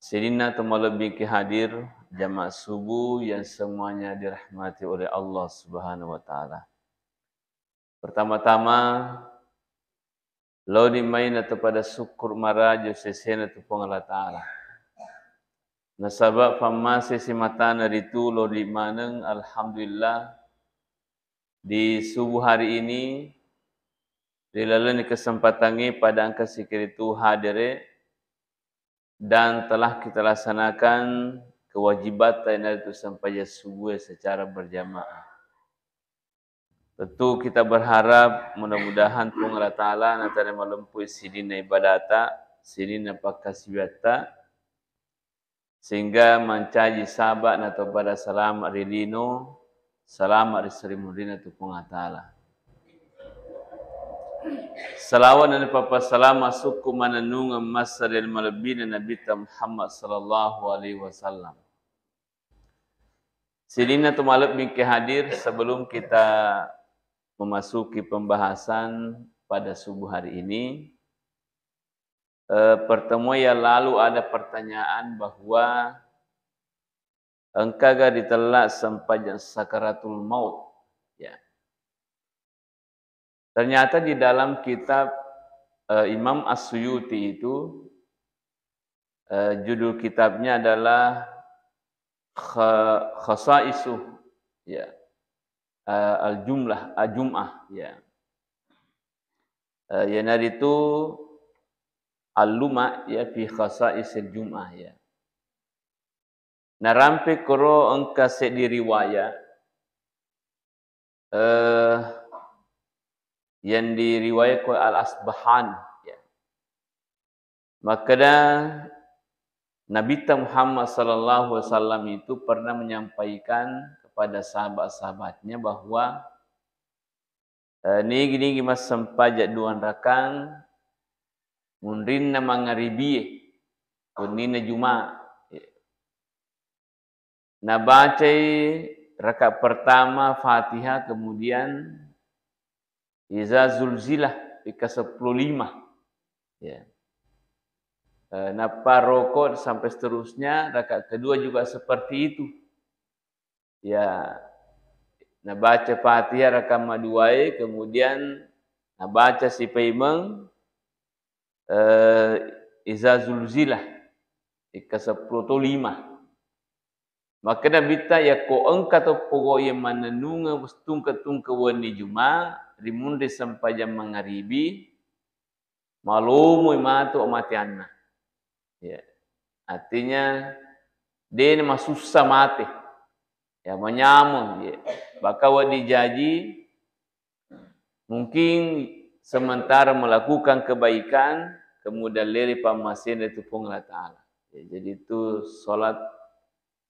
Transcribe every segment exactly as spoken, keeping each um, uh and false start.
Sininna to malebbi ki hadir jamaah subuh yang semuanya dirahmati oleh Allah Subhanahu wa Ta'ala. Pertama-tama, laoni mai na to pada syukur maraja sesena tu Puang Allah Ta'ala. Nasaba pammase simatana ritu laoni maneng, alhamdulillah, di subuh hari ini, ri lalenni kesempatangnge pada engka sikiritu hadere, dan telah kita laksanakan kewajibatta, iyanaritu sempajang subuh secara berjamaah. Tentu kita berharap mudah-mudahan Puang Allah Ta'ala natarima lempui sininna ibadata, sininna pakkasiwiatta, sehingga mancaji saba' nato pada salama' ri lino, salama' ri sarimunrinna tu Puang Allah Ta'ala. Salawat na papa salama' sukku manennungeng massarel malebbina Nabitta Muhammad sallallahu alaihi wasallam. Sininna tu malebbi ki hadir, sebelum kita memasuki pembahasan pada subuh hari ini, eh, pertemuan yang lalu ada pertanyaan bahwa engkaga ritella sempajang sakaratul maut. Ya. Ternyata di dalam kitab, eh, Imam As-Suyuti itu, eh, judul kitabnya adalah Kha-, Khasaisu, ya. Eh, Al-Jumlah, Al-Jum'ah, ya. Eh, iyanaritu Al-Luma, ya, fi Khasaisil Jum'ah, ya. Narampe koro engka seddi riwayat, eh, yang diriwayat ko Al-Asbahan, ya. Makkeda Nabitta Muhammad sallallahu alaihi wasallam itu pernah menyampaikan kepada sahabat-sahabatnya bahwa, eh, nigi-nigi massempajang duang rakang munrinna mangaribie, wenninna Juma'. Nabacai rakaat pertama Fatihah, kemudian Iza Zulzilah, rakaat seppulo lima. Ya. Eh, nappa roko sampai seterusnya, rakaat kedua juga seperti itu. Ya, nabaca Fatihah rakaat maduae, kemudian nabaca sipaimeng, eh, Iza Zulzilah, rakaat seppulo to lima. Makkeda Nabitta, yakko engka to pogau iya mannennungeng tungke-tungke wenni Juma', rimunri sempajang mangaribi, malomoi matu amateanna. Ya. Artinya, de' namasussa mate. Ya, manyameng, ya. Bahkan wedding jaji, mungkin sementara melakukan kebaikan, kemudian lele pammasena itu Puang Allah Ta'ala. Ya, jadi itu salat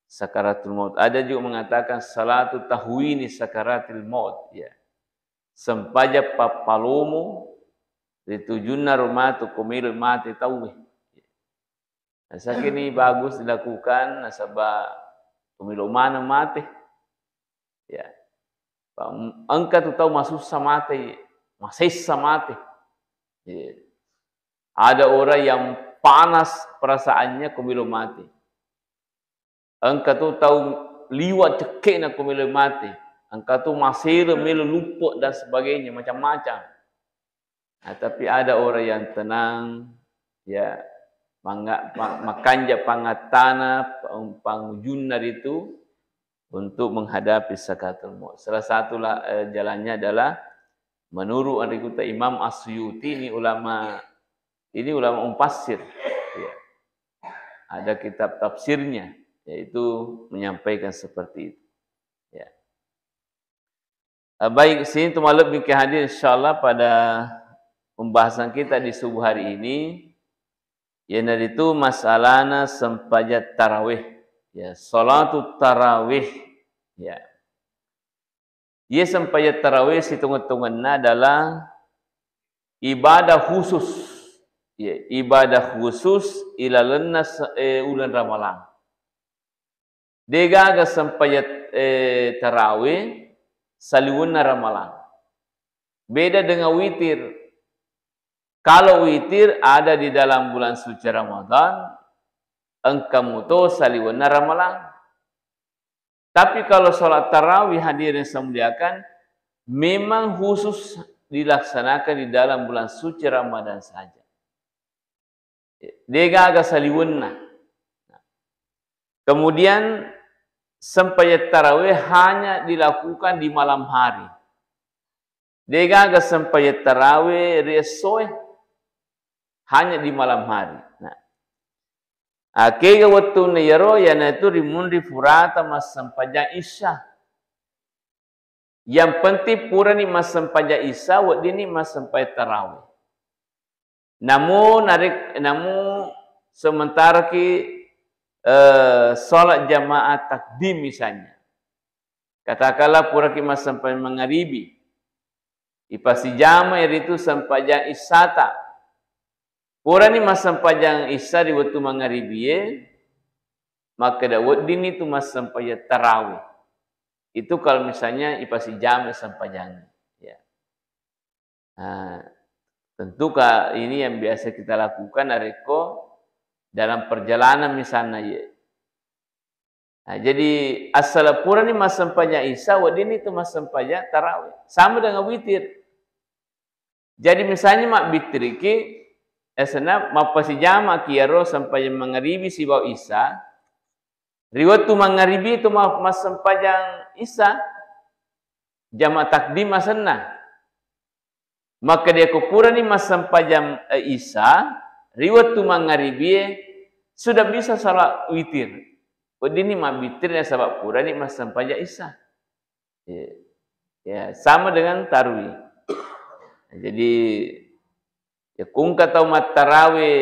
sakaratul maut. Ada juga mengatakan salatu tahwini sakaratil maut. Ya. Sempajang pappalomo ri tujunna ro matu ko melo mate tauwe. Nasakini bagus dilakukan nasaba ko melo maneng mate. Ya. Engka tu tau masussa mate, masessa mate. Ya. Ada orang yang panas perasaannya ko melo mate. Engka tu tau liwa' cekke'na ko melo mate, engka tu masere melo luppe' dan sebagainya, macam-macam. Nah, tapi ada orang yang tenang, ya, manga-, ma-, makanja pangattana, pang-, pangujunna ritu untuk menghadapi sakaratul maut. Salah satu la-, eh, jalannya adalah menurut anrikutta Imam As-Suyuti, ini ulama, ini ulama mufassir. Ya. Ada kitab tafsirnya, yaitu menyampaikan seperti itu. Ya. Eh, baik, sininna tu malebbi ki hadir, insyaallah pada pembahasan kita di subuh hari ini, iyanaritu masalahna sempajang tarawih. Ya, salatu tarawih. Ya. Iye sempajang tarawih sitongeng-tongenna adalah ibadah khusus. Ya, ibadah khusus ilalenna se-, eh, uleng Ramalang. De'gaga sempajang, eh, tarawih saliwenna Ramalang. Beda dengan witir. Kalau witir ada di dalam bulan suci Ramadan, engka muto saliwenna Ramalang. Tapi kalau sholat tarawih, hadirin yang saya muliakan, memang khusus dilaksanakan di dalam bulan suci Ramadan saja. Degaga saliwenna. Kemudian sempajang tarawih hanya dilakukan di malam hari. Degaga sempajang tarawih ri essoe, hanya di malam hari. Nah, akega wettunna iyaro, iyanaritu rimunri purata massempajang Isya. Yang penting purani massempajang Isya, weddinni massempajang tarawih. Namu narek-, namu sementara ki, eh, sholat jamaah takdim misalnya. Katakanlah puraki massempajang mangaribi. Ipasijama iritu sempajang Isyata. Purani massempajang Isya ri wettu mangaribie, makkeda weddinni tu massempajang tarawih. Itu kalau misalnya ipasijama sempajang. Ya. Nah, tentu ka ini yang biasa kita lakukan narekko dalam perjalanan misalnya, ya. Nah, jadi asal purani massempajang Isya, weddinni tu massempajang tarawih. Sama dengan witir. Jadi misalnya mabbittiriki, eh, senna mappasijamaki iyaro sempajang mangaribi sibawa Isya, ri wettu mangaribi tu ma-, massempajang Isya, jama takdim asenna. Makkeda ko purani massempajang, eh, Isya, ri wettu mangaribie, sudah bisa salat witir. Weddinni mabbitir nasaba purani massempajang Isya. Ya. Ya, sama dengan tarwi. Jadi, ya, kungka tau mattarawe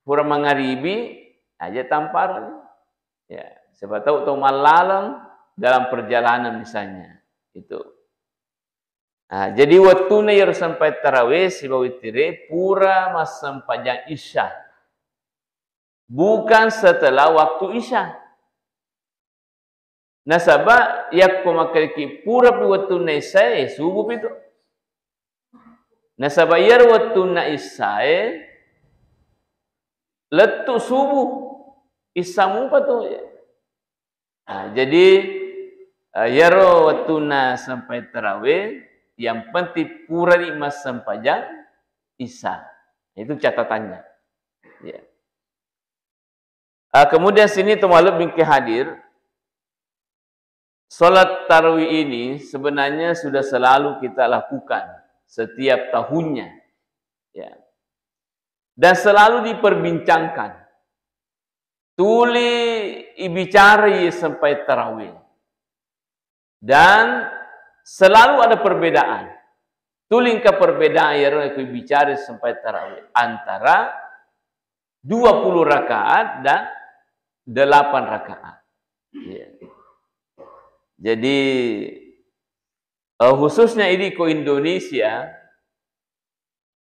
pura mangaribi, aja tampareng. Ya, siapa tahu tau mallaleng dalam perjalanan misalnya. Itu. Nah, jadi wettuna iyaro sempajang tarawih sibawa witire pura massempajang Isya. Bukan setelah waktu Isya. Nasaba yakko makkedaki purapi wettunna Isyae, subuh pitu. Nasaba iyaro wettunna Isyae lettu subuh, Isya mupa tu. Nah, jadi, eh, iyaro wettunna sempajang tarawih, yang penting purani massempajang Isya. Itu catatannya. Ya. Ah, kemudian sini teman lebih ke hadir, salat tarawih ini sebenarnya sudah selalu kita lakukan setiap tahunnya. Ya. Dan selalu diperbincangkan. Tuli ibicarai sempajang tarawih. Dan selalu ada perbedaan. Tuli engka perbedaan iyaro ko ibicarai sempajang tarawih antara dua puluh rakaat dan delapan rakaat. Iya. Jadi, eh, khususnya ini ko Indonesia,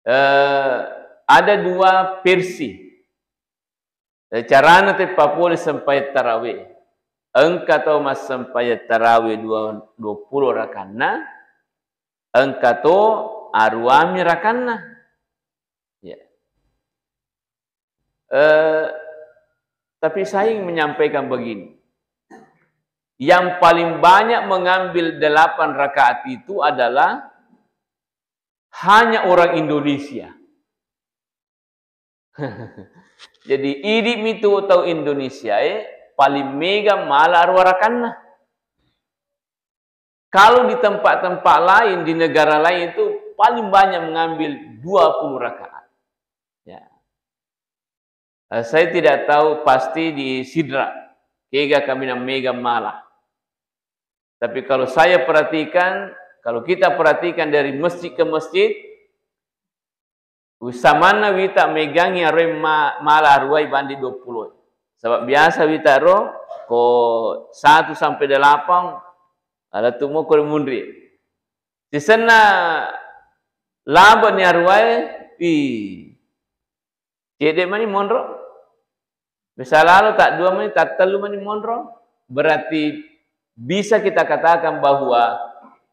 eh, ada dua versi. Eh, carana teppa pole sempajang tarawih. Engka to massempajang tarawih dua, dua puluh rakanna, engka to aruami rakanna. Ya. Eh, tapi saya ingin menyampaikan begini. Yang paling banyak mengambil delapan rakaat itu adalah hanya orang Indonesia. Jadi, idi mitu tau Indonesia e paling mega mala aruwa rakanna. Kalau di tempat-tempat lain, di negara lain itu paling banyak mengambil dua puluh rakaat. Ya. Eh, saya tidak tahu pasti di Sidra, kega kaminang mega mala. Tapi kalau saya perhatikan, kalau kita perhatikan dari masjid ke masjid, usamanna wita megangi aruwai ma-, mala aruwai bandi dua puluh. Sebab biasa wita ro ko satu sampai delapan, ala tu mo ko munri. Sisenna laba ni aruwai, ih, cedde mani monro. Bisa lalo tak dua mani, tak tellu mani monro. Berarti bisa kita katakan bahwa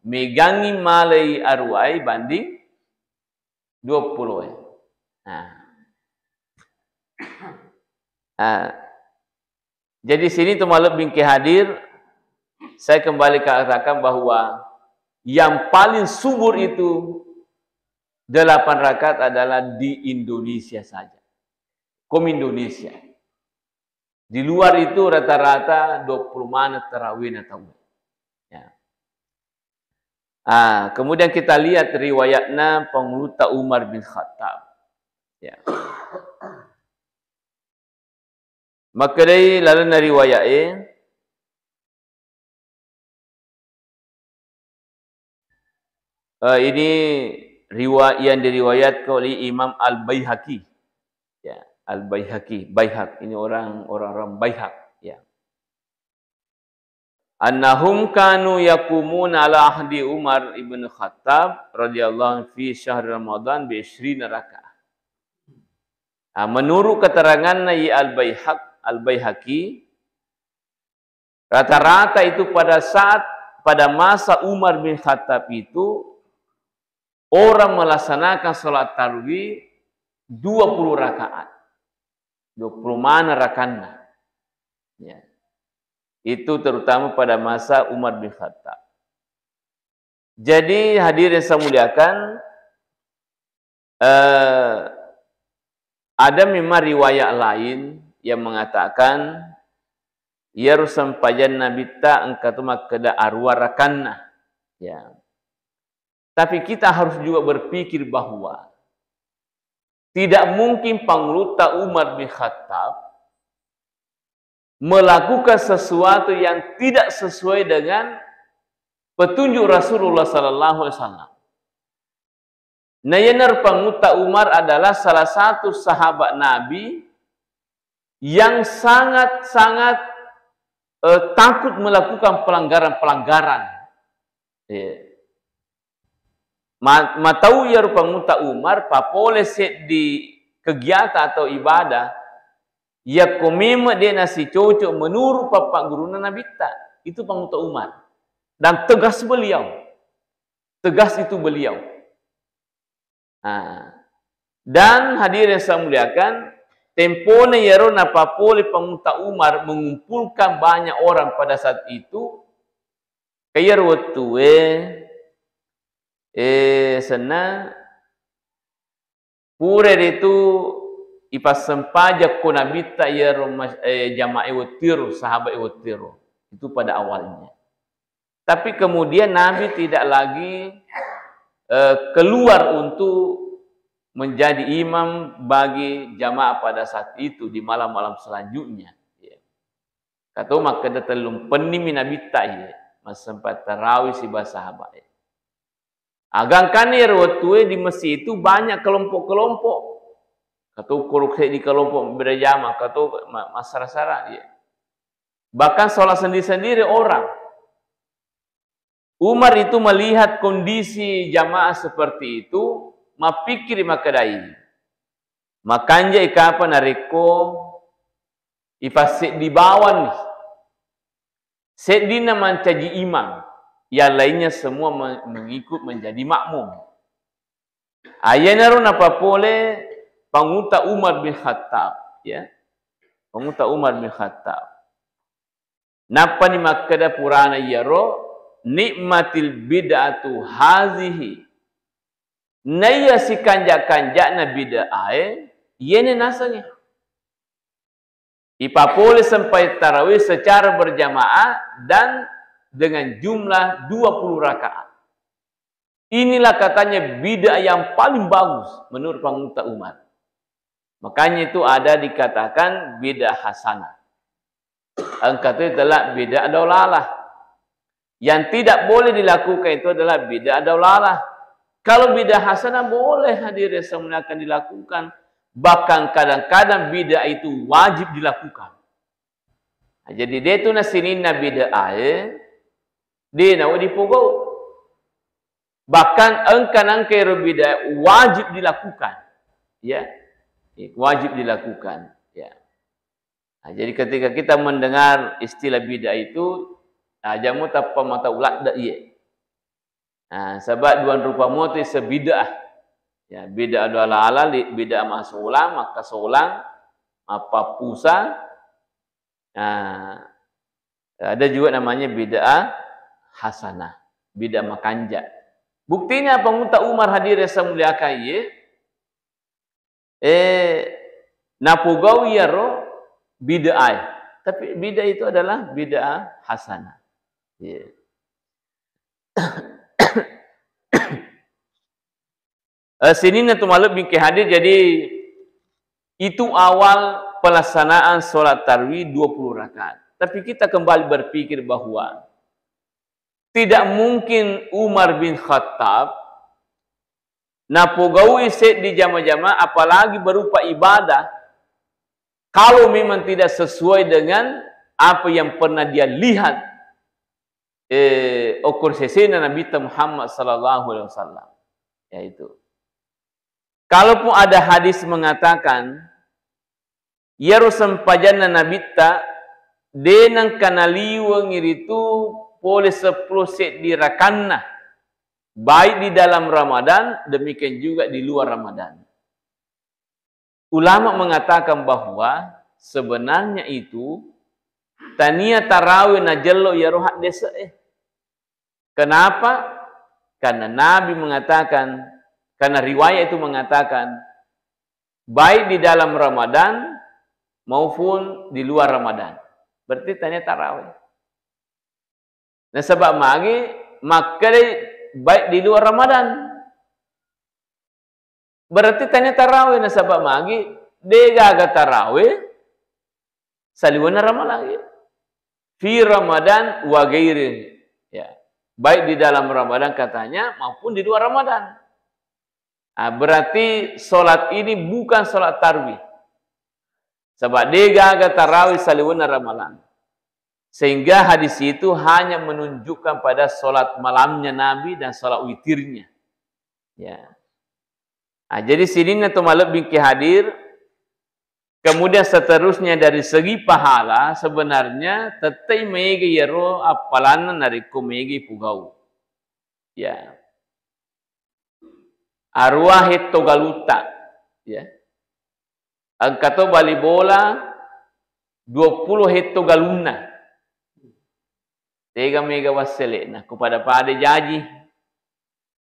megangi malai aruwai bandi dua puluh. Nah. Ah, jadi sini tu malebbi engke hadir, saya kembali katakan bahwa yang paling subur itu delapan rakaat adalah di Indonesia saja. Kom Indonesia. Di luar itu rata-rata dua puluh maneng tarawihna tau. Ya. Ah, kemudian kita lihat riwayatna Pangulutta Umar bin Khattab. Ya. Makkedai lalenna riwayat e, eh, ini riwa-, yang diriwayatkan oleh Imam Al-Baihaqi. Ya, Al-Baihaqi, Baihaq. Ini orang, orang-orang Baihaq. Ya. Annahum kanu yaqumuna ala ahdi Umar ibn Khattab radhiyallahu anhu fi syahri Ramadan bi isyrina rakaah. Ah, menurut keteranganna i Al-Baihaq-, Al-Baihaqi, rata-rata itu pada saat, pada masa Umar bin Khattab itu, orang melaksanakan salat tarawih dua puluh rakaat. Dua puluh maneng rakanna. Ya. Itu terutama pada masa Umar bin Khattab. Jadi, hadirin yang saya muliakan, eh, ada memang riwayat lain yang mengatakan, iyaro sempajang Nabitta engka tu makkeda aruwa rakanna. Ya. Tapi kita harus juga berpikir bahwa tidak mungkin Pangulutta Umar bin Khattab melakukan sesuatu yang tidak sesuai dengan petunjuk Rasulullah sallallahu alaihi wasallam. Nah, iyanaro Pangulutta Umar adalah salah satu sahabat Nabi yang sangat-sangat, eh, takut melakukan pelanggaran-pelanggaran. Iya. Ma-, matau iyaro Pangulutta Umar, papole seddi kegiatan atau ibadah, yakko memeng de' nasicoco' menurut pappaggurunna Nabitta. Itu Pangulutta Umar. Dan tegas beliau. Tegas itu beliau. Nah, dan hadirin yang saya muliakan, tempona iyaro napapole Pangulutta Umar mengumpulkan banyak orang pada saat itu, ke iyaro wettue, eh, senna pura ritu ipassempajang ko Nabitta iyaro mas-, eh, jamaah e wettiro, sahabat e wettiro. Itu pada awalnya. Tapi kemudian Nabi tidak lagi, eh, keluar untuk menjadi imam bagi jamaah pada saat itu di malam-malam selanjutnya. Ya. Kato makkeda tellumpenni mi Nabitta, iya, massempajang tarawih sibawa sahabat e. Agangkanna iyaro wettue di masjid itu banyak kelompok-kelompok. Kato koro seddi kelompok berjamaah, kato ma-, massara-sara, iya. Bahkan sholat sendiri-sendiri orang. Umar itu melihat kondisi jamaah seperti itu, mappikiri makkedai, makanjai kapa narekko ipasseddi bawang ni. Seddinna mancaji imam, yang lainnya semua me-, mengikut menjadi makmum. Ayanaro napapole Pangulutta Umar bin Khattab, ya. Pangulutta Umar bin Khattab. Nappani makkeda purana iyaro, "Nikmatil bid'atu hazihi." Naiya sikanja-kanjana bid'ah e, iyene nasengnge. Ipapole sempajang tarawih secara berjamaah dan dengan jumlah dua puluh rakaat. Inilah katanya bid'ah yang paling bagus menurut Pangulutta Umar. Makanya itu ada dikatakan bid'ah hasanah. Engka tu adalah bid'ah dolalah. Yang tidak boleh dilakukan itu adalah bid'ah dolalah. Kalau bid'ah hasanah boleh, hadirin yang saya muliakan, dilakukan. Bahkan kadang-kadang bid'ah itu wajib dilakukan. Nah, jadi de tu nasininna bid'ah e, de nawedding dipogau. Bahkan engka nangka ero bid'ah wajib dilakukan. Ya. Wajib dilakukan. Ya. Nah, jadi ketika kita mendengar istilah bid'ah itu, nah, aja' mo tappa mata uladda iye. Nah, saba' duang rupa moto ise bid'ah. Ya, bid'ah dolalah, li-, bid'ah masolang, makkasolang, mappappusa. Nah, ada juga namanya bid'ah hasanah, bid'ah makanja. Buktinya apa muta Umar hadirin yang saya muliakan ye? Eh, napogau iyaro bid'ah. Tapi bid'ah itu adalah bid'ah hasanah. Iya. Eh, sininna tu malebbi ke hadir, jadi itu awal pelaksanaan sholat tarawih dua puluh rakaat. Tapi kita kembali berpikir bahwa tidak mungkin Umar bin Khattab napogaui seddi jama-jama, apalagi berupa ibadah, kalau memang tidak sesuai dengan apa yang pernah dia lihat, eh, okor sesena Nabi Muhammad sallallahu alaihi wasallam. Yaitu, kalaupun ada hadis mengatakan, iyaro sempajanna Nabitta de nengka naliwengi ritu pole seppulo seddi rakanna, baik di dalam Ramadan, demikian juga di luar Ramadan. Ulama mengatakan bahwa sebenarnya itu tania tarawih najello iyaro haddese'e. Kenapa? Karena Nabi mengatakan, karena riwayat itu mengatakan, baik di dalam Ramadan maupun di luar Ramadan. Berarti tania tarawih. Nasaba magi makkedai baik di luar Ramadan. Berarti tania tarawih, nasaba magi de gaga tarawih saliwenna Ramalang. Fi Ramadan wa ghairi. Ya. Baik di dalam Ramadan katanya maupun di luar Ramadan. Ah, berarti sholat ini bukan sholat tarwih. Sebab de gaga tarawih saliwenna Ramalang. Sehingga hadis itu hanya menunjukkan pada sholat malamnya Nabi dan sholat witirnya. Ya. Ah, jadi sininna tu malebbi ke hadir. Kemudian seterusnya dari segi pahala, sebenarnya tettai mega iyaro appalanna narekko mega ipugau. Ya. Aruwa hetto galutta. Ya. Engka to bali bola dua puluh hetto galunna. Tega mega wassele'na, ko pada-pada jaji,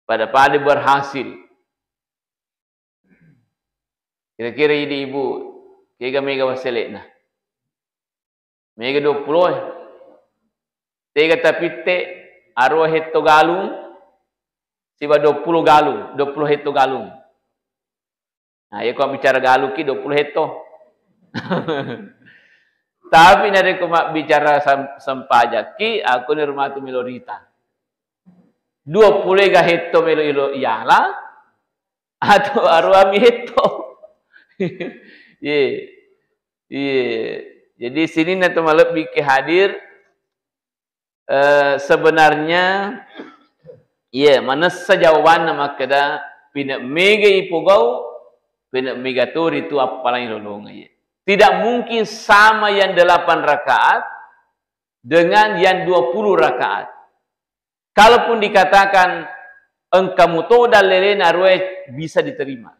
pada-pada berhasil. Kira-kira idi ibu, kega mega wassele'na? Mega dua puluh e. Tega tapitte aruwa hetto galung, siba dua puluh galung, dua puluh hetto galung. Nah, iya ko bicara galung ki dua puluh hetto. Tapi narekko mabbicara sam-, sempajang ki, aku ni rumah tu melo rita. Dua puluh ega hetto melo ilo iala, atau aruwa mi hetto. Ye. Iye. Jadi sininna tu malebbi ke hadir, eh, sebenarnya, iye, manessa jawabanna makkeda, pine mega ipogau, pine mega tori tu appalang ilolonga, iye. Tidak mungkin sama yang delapan rakaat dengan yang dua puluh rakaat. Kalaupun dikatakan engka muto dalilena, aruwa e bisa diterima.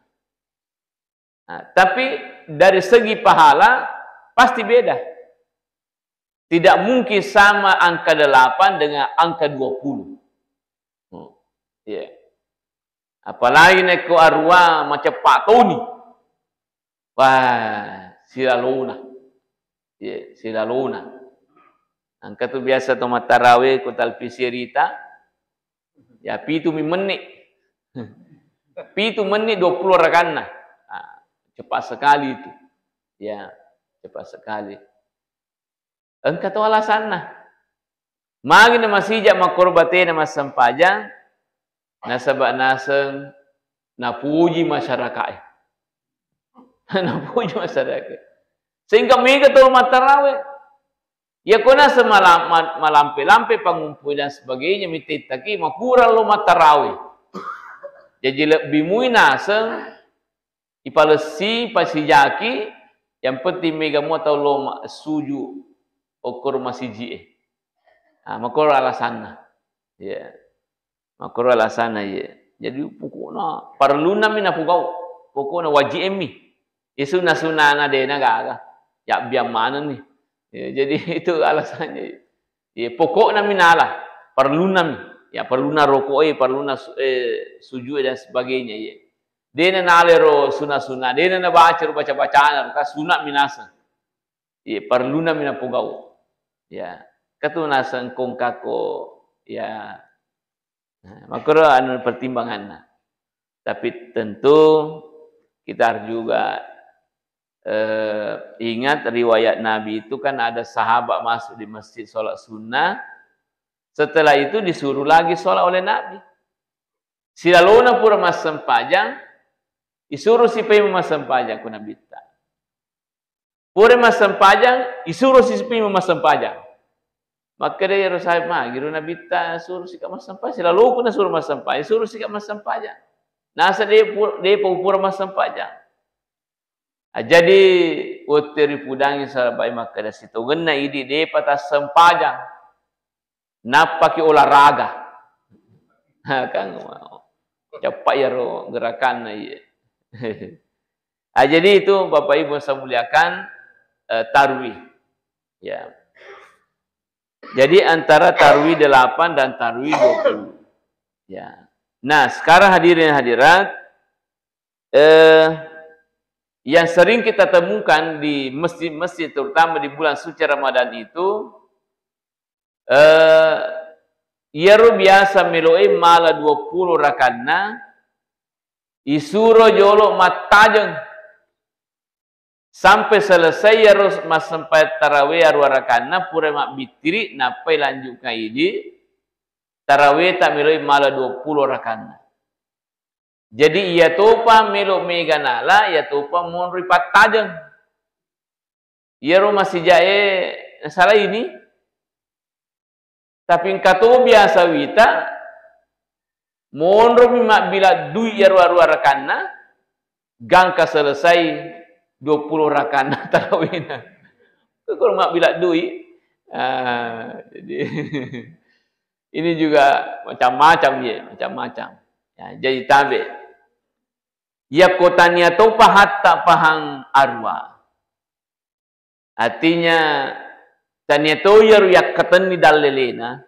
Nah, tapi dari segi pahala pasti beda. Tidak mungkin sama angka delapan dengan angka dua puluh. Hmm. Iya. Apalagi narekko aruwa maceppa toni. Wah, silalona. Iya, silalona. Engka tu biasa to mattarawe ko talpisi rita, ya, pitu mi menni. Pitu menni dua puluh rakanna. Ah, cepat sekali itu. Ya, cepat sekali. Engka to alasanna. Magi na masija makkoro batena massempajang, nasaba naseng napuji masyarakae. Napuji masyarakae. Sehingga mega to mattarawe. Iya ko naseng malam-, ma-, malampe-lampe pangumpulan sebagainya, mitettaki makurang lo mattarawe. Jaji lebbi mui naseng ipalessi, pasijaki, yang penting mega mua tau lo ma-, suju okkoro masiji'e. Ah, makkoro alasanna. Iya. Makkoro alasanna, iya. Jadi pokokna parellunna mi napogau. Pokokna waji'e mi. Isunna-sunnana dena gaga. Ya biang manenni. Ya, jadi itu alasannya. Ya, pokokna minala, perluna mi. Ya, perluna rokok e, perluna su-, eh, sujud dan sebagainya, ya. Dena nalero sunna-sunna, dena nabaca ro baca-bacana, ka sunna minasa. Ya, perluna minapogau. Ya, katu nasengkong kako, ya. Nah, makro anu pertimbanganna. Tapi tentu kita harus juga, eh, ingat riwayat Nabi itu kan ada sahabat masuk di masjid sholat sunnah, setelah itu disuruh lagi sholat oleh Nabi. Silalona pura massempajang, isuruh sipai massempajang ku Nabitta. Pura massempajang, isuruh sipai massempajang. Makkeda ero sahabat, magi ro Nabitta suruh sika massempajang, silaloku nasuruh massempajang, suruh sika massempajang. Nasa de pu-, de pura massempajang. Ah, jadi, wettu ripudangi sahabat makkeda, sitongenna idi depa tassempajang, nappaki olahraga. Ha, kan, ceppa iyaro gerakanna, iya. Ah, jadi itu Bapak Ibu saya muliakan, eh, tarwih. Ya. Jadi antara tarwih delapan dan tarwih dua puluh. Ya. Nah, sekarang hadirin hadirat, eh, yang sering kita temukan di masjid-masjid, terutama di bulan suci Ramadan itu, eh, iyaro biasa meloe mala dua puluh rakanna, isuro jolo mattajeng sampai selesai iyaro massempajang tarawih arua rakanna, pura mabbittiri, nappai lanjutkan idi, tarawihta meloi mala dua puluh rakanna. Jadi, iyatopa melo mega nala, iyatopa monroi pattajeng. Iyaro masijae nasalaini, tapi engka to biasa wita, monromi mabbila dui iyaro arua rakanna, gangka selesai dua puluh rakanna tarawihna. Ko mabbilang dui. Ah, jadi ini juga macam-macam, ya, macam-macam. Ya, jadi tabe. Yakko tania topa hatta pahang arwa. Artinya, tania to iyaro yakkatenni dallelena,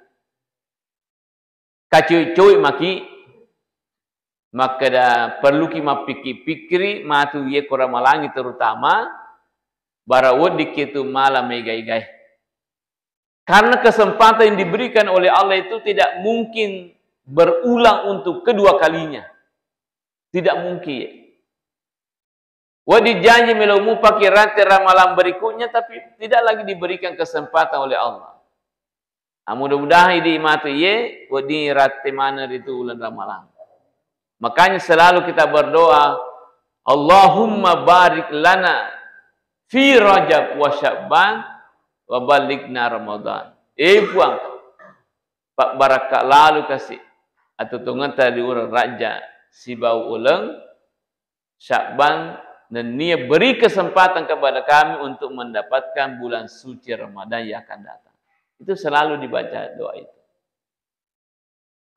kacoi-coi maki, makkeda perluki mappikki-pikkiri matu iye ko Ramalangi terutama, bara weddikki tu mala mega-egae. Karena kesempatan yang diberikan oleh Allah itu tidak mungkin berulang untuk kedua kalinya. Tidak mungkin. Wedding janji melo mupaki rate Ramalang berikutnya, tapi tidak lagi diberikan kesempatan oleh Allah. Ah, mudah-mudahan idi matu iye, wedding rate maneng ritu uleng Ramalang. Makanya selalu kita berdoa, "Allahumma barik lana fi Rajab wa Sya'ban wa ballighna Ramadan." Eh, Puang, pabbarakka lalu kasi atau tongetta di uleng Rajab sibau uleng Sya'ban, nennia beri kesempatan kepada kami untuk mendapatkan bulan suci Ramadan yang akan datang. Itu selalu dibaca doa itu.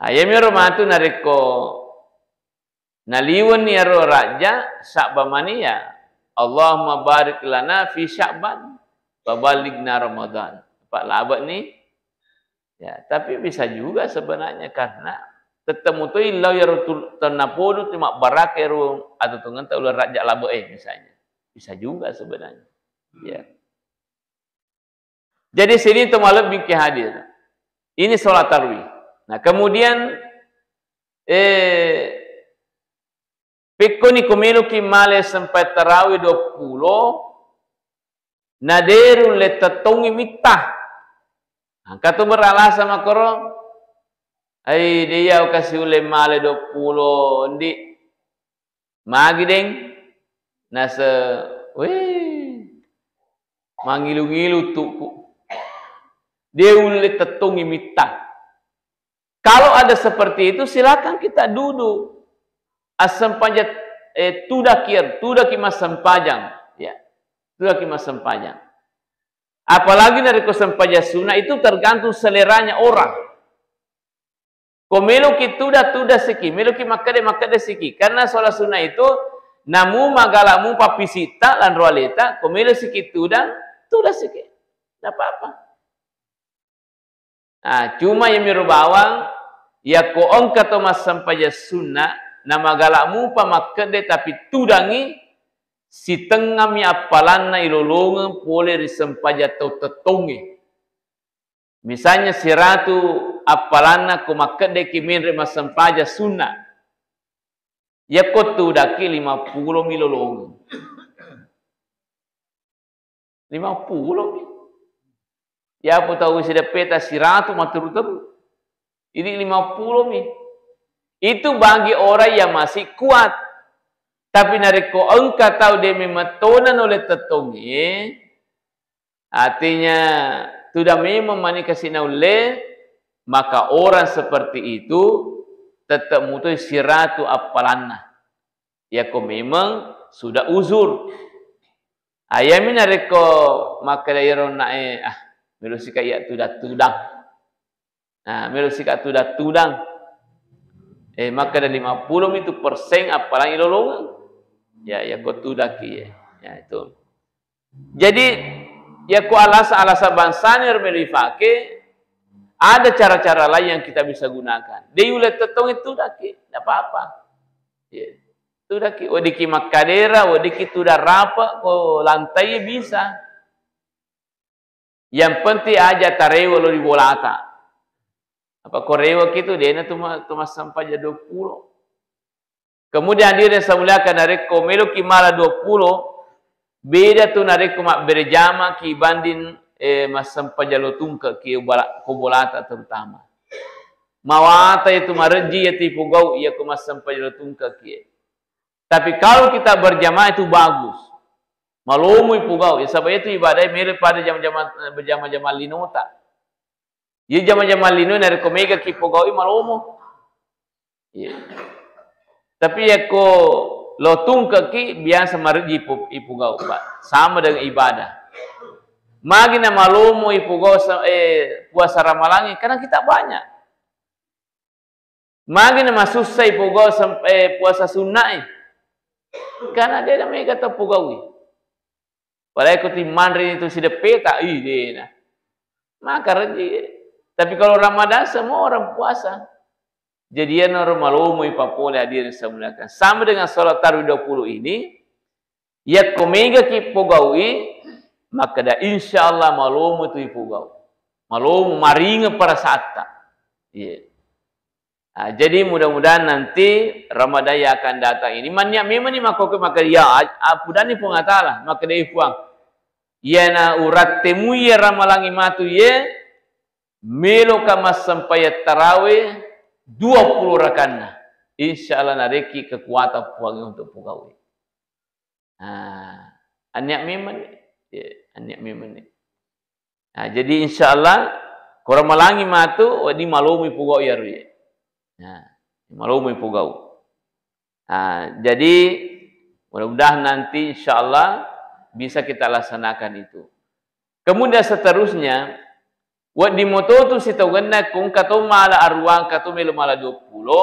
Nah, iyamiro matu narekko naliwenni iyaro Rajab, Sya'ban mani ya, Allahumma barik lana fi Sya'ban, wa ballighna Ramadan. Pak labek ni, Ya, tapi bisa juga sebenarnya karena tetemu to illau iyaro tu-, tennapodo tu mabbaraka ero atau tongetta uleng Rajab labe'e misalnya. Bisa juga sebenarnya. Ya. Jadi sini to malebbi ki hadir. Ini sholat tarwih. Nah, kemudian, eh, Pekkoni ko meloki male sempai tarawih dua puluh, na de rulle tettongi mitta. Engka to beralasan makkoro, "Ai, de iya kasi ulle male dua puluh, Ndi. Magi deng?" Nase, weh, mangilu-ngilu tuku. De ulle tettongi mitta. Kalau ada seperti itu, silakan kita duduk. Assempajang, eh, tudaki, tudaki massempajang, ya. Tudaki massempajang. Apalagi narekko sempajang sunnah itu tergantung seleranya orang. Ko meloki tuda, tuda siki, meloki makkeda, makkeda siki. Karena sholat sunnah itu Namu magala mupa pisitta lanro aleta, ko melo siki tudang, tudang siki. Nda apa-apa. Nah, cuma iyamiro bawang, yakko engka to massempajang sunna, namagala mupa makkedde tapi tudangi, sitengngami appalanna ilolongeng pole ri sempajang tau tettongnge. Misalnya siratu appalanna ko makkeddeki menre massempajang sunna. Yakko tudakki lima pulo mi lolongeng. Lima pulo mi. Yapo tau sideppeta siratu matteru-teru. Ini lima pulo mi. Itu bagi orang yang masih kuat. Tapi narekko engka tau de memang tona nole tettongnge, artinya tuda memang mani kasi naulle, maka orang seperti itu tetap mutoi siratu appalanna. Yakko memang sudah uzur. Ayami narekko makkeda iyaro nae, ah, melo sika iya tudang-tudang. Nah, melo sika tudang-tudang. Eh, makkeda lima pulo mi tu persen appalang ilolongeng. Ya, yakko tudakki, ya. Ya, itu. Jadi, yakko alasan-alasan bangsana ero melo ifake, ada cara-cara lain yang kita bisa gunakan. De ulle tettongnge tudakki, nda apa-apa. Ya. Tudakki, weddikki makkadera, weddikki tudang rapa, ko lantai bisa. Yang penting aja tarewa lo di bolata. Apa ko rewa kitu, dena tu ma-, tu massempajang dua pulo. Kemudian hadirin saya muliakan, narekko meloki mala dua pulo, beda tu narekko mabbere jamaki banding, eh, massempajang lo tungke ki bala-, ko bolata terutama. Mawata itu marejji ya tipogau iya ko massempajang lo tungke ki. Tapi kalau kita berjamaah itu bagus. Malomo ipogau. Ya, saba itu ibadah melo pada jama-jama, berjama-jama linota. Iya jama-jama lino narekko mega ki pogaui malomo. Iya. Tapi yakko lo tungkeki biasa marejji ipo-, ipogau, Pak. Sama dengan ibadah. Magi na malomo ipogau sa-, eh, puasa Ramalangi, karena kita banyak. Magi na masussa ipogau sem-, eh, puasa sunnae. Karena de na mega tau pogaui. Padahal ko timmanre itu sideppeta, ih, dena. Maka rejji. Tapi kalau Ramadan, semua orang puasa. Jadi, iyanaro malomo ipapole hadirin saya muliakan. Sama dengan salat tarawih dua puluh ini, yakko mega ki pogaui, makkeda insya Allah malomo tu ipogau. Malomo, maringeng parasaatta. Iya. Ah, jadi mudah-mudahan nanti Ramadan yang akan datang ini, mannia memang ni makkokkoe makkeda, ya, a-, apudani Puang Allah Taala, makkeda, "Eh, Puang, iyana urattemui iya Ramalangi matu iye, meloka massempajang tarawih dua puluh rakanna." Insya Allah narekki kekuatan Puang untuk pogaui. Ah, annia memang ni. Ya, annia memang ni. Nah, jadi insya Allah, ko Ramalangi matu, wedding malomo ipogau iyaro iye. Nah, malomo ipogau. Nah, jadi mudah-mudahan nanti insya Allah bisa kita laksanakan itu. Kemudian seterusnya, wedding moto tu sitogenna ko engka to mala aruang, engka to melo mala dua pulo,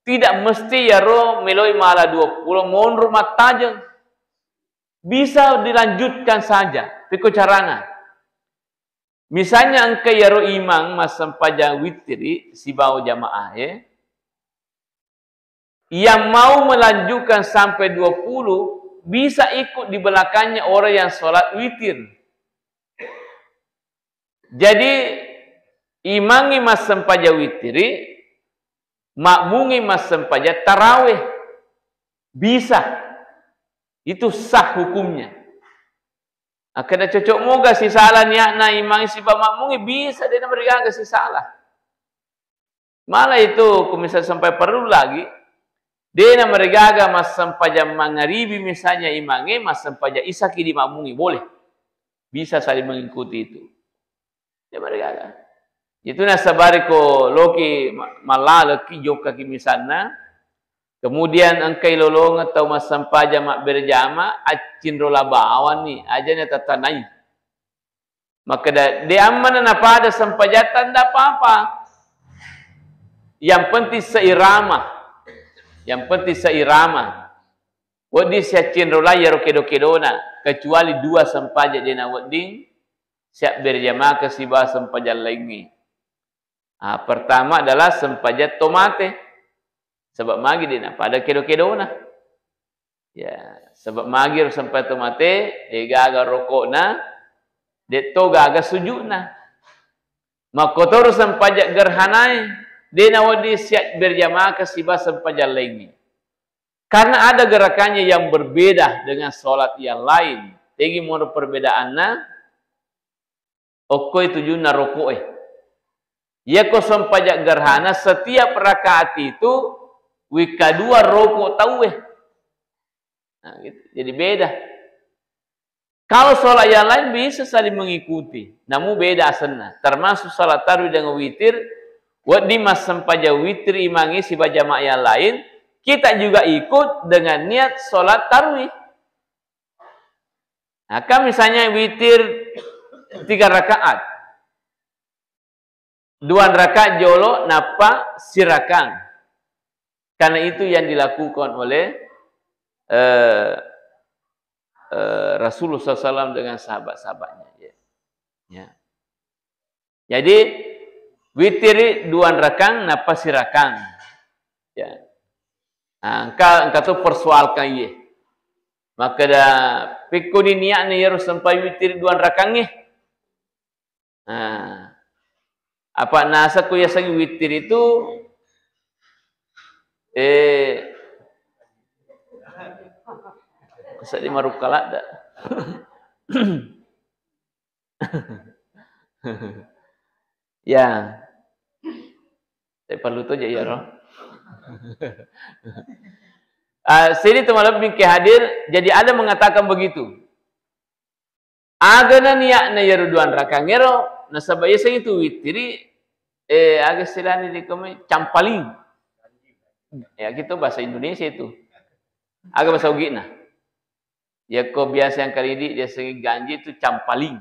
tidak mesti iyaro meloi mala dua pulo monro mattajeng. Bisa dilanjutkan saja, pekko carana. Misalnya engka iyaro imang massempajang witiri sibawa jamaahe, yang mau melanjutkan sampai dua puluh, bisa ikut di belakangnya orang yang sholat witir. Jadi, imangngi massempajang witiri, makmungngi massempajang taraweh. Bisa. Itu sah hukumnya. Akkeda cocok moga sisala niatna imang sibawa makmungnge, bisa, de namarigaga sisala. Malah itu, ko misal sampai perlu lagi, de namarigaga massempajang mangaribi misalnya imangnge, massempajang isaki di makmungnge, boleh. Bisa saling mengikuti itu. De namarigaga. Itu nasabari ko loki ma-, mallaleki jokkaki misalna, kemudian engkai lolongeng tau massempajang mabbere jama, accinrola bawanni, ajana tatanai. Makkeda, de ammana napada sempajatta, nda apa-apa. Yang penting seirama. Yang penting seirama. Wedding siaccinrolai iyaro kedo-kedona, kecuali dua sempajang de' nawedding siabberjamaka sibawa sempajang laingnge. Ah, pertama adalah sempajang to mate. Sebab magi de' napada kedo-kedona. Ya, sebab magi ro sempajang to mate, de'gaga roko'na, de'to gaga sujudna. Makkotoro sempajang gerhanae, de' nawedding siabberjamaka sibawa sempajang laingnge. Karena ada gerakannya yang berbeda dengan sholat yang lain. Tegi monro perbedaanna? Okkoi tujunna roko'e. Iyako sempajang gerhana, setiap rakaat itu wikka dua roko tauwe. Nah, gitu. Jadi beda. Kalau sholat yang lain bisa saling mengikuti, namun beda asenna. Termasuk sholat tarwih dengan witir, wedding massempajang witir imangnge sibawa jamaah yang lain, kita juga ikut dengan niat sholat tarwih. Nah, kan misalnya witir tiga rakaat. Dua rakaat jolo nappa sirakang. Karena itu yang dilakukan oleh, eh, eh, Rasulullah sallallahu alaihi wasallam dengan sahabat-sahabatnya. Ya. Ya. Jadi, witiri dua rakang, nappa sirakang. Ya. Nah, engka, engka tu persoalkan iye. Makkeda, pekkoni niatna iyaro sempai witiri dua rakangnge. Nah, apa nasakku yasengnge witiri itu, eh, seddi marukka ladda. Ya. Tapi perlu tu aja ya, roh. Ah, sini tu malam bingke hadir, jadi ada mengatakan begitu. Aga na niatna iyaro dua rakang ero, nasaba yaseng itu witiri, eh, aga istilahnya di kami, campaling. Ya, gitu bahasa Indonesia itu. Aga bahasa Ugina. Yakko biasa yang karidi, dia sering ganjil itu campaling.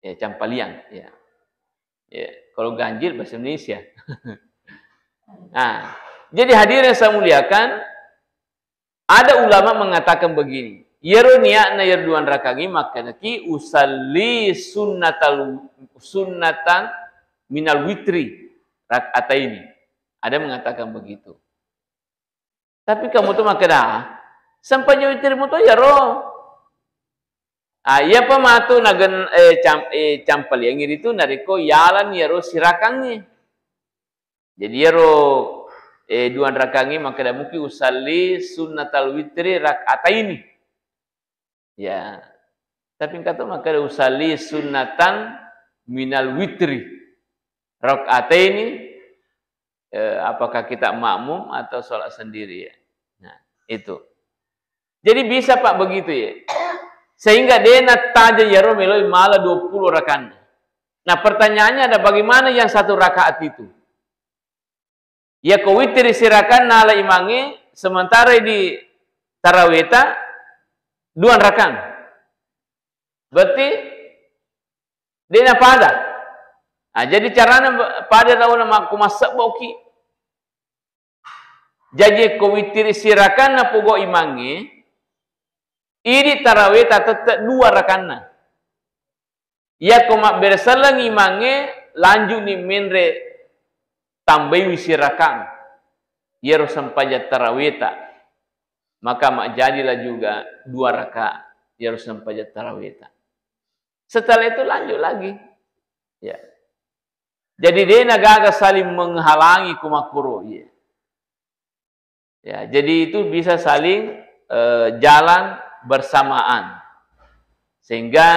Ya, campaliang. Ya. Ya, kalau ganjil bahasa Indonesia. Nah, jadi hadirin yang saya muliakan, ada ulama mengatakan begini, iyaro niatna iyaro dua rakangnge makkedaki usalli sunnatal, sunnatan minal witri rak'ataini. Ada mengatakan begitu. Tapi kamu tu makkeda, sempajang witiri muto iyaro. Ah, iyapa matu nagen, eh, cam-, eh, campaliangi ritu narekko yalan iyaro sirakangnge. Jadi iyaro, eh, dua rakangnge makkeda muki usalli sunnatal witri rak'ataini. Ya. Tapi engka to makkeda usalli sunnatan minal witri rak'ataini, eh, apakah kita makmum atau sholat sendiri ya? Nah, itu. Jadi bisa, Pak, begitu ya. Sehingga de' nattaja iyaro meloi mala dua puluh rakanna. Nah, pertanyaannya ada, bagaimana yang satu rakaat itu? Iyako witiri sirakang nala imangnge, sementara di taraweta dua rakang. Berarti de' napada. Ah, jadi carana pada tauna makku massebboki. Jaji ko witiri sirakang napogo imangnge, idi taraweta tette dua rakanna. Iyako mabbere selleng imangnge, lanjutni menre tambaiwi sirakang iyaro sempajang taraweta, maka majjadilah juga dua rakaat iyaro sempajang taraweta. Setelah itu lanjut lagi. Ya. Jadi de' nagaga saling menghalangi ko makkuro. Iya. Ya, jadi itu bisa saling, eh, jalan bersamaan. Sehingga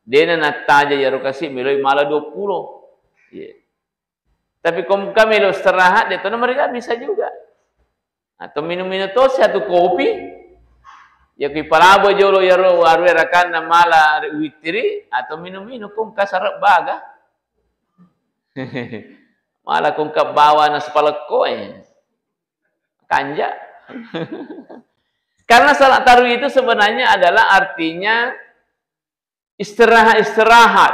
de' na nattaja iyaro kasi meloi mala dua puluh. Iya. Tapi ko engka melo istirahat, de' to na mereka bisa juga. Atau minum-minum to satu kopi. Ya, ki palabo jolo iyaro warue rakanna mala witiri, atau minum-minum ko engka sarep baga. Mala ko engka bawa nasi palekko, eh. Kanja. Karena salat tarwih itu sebenarnya adalah artinya istirahat-istirahat.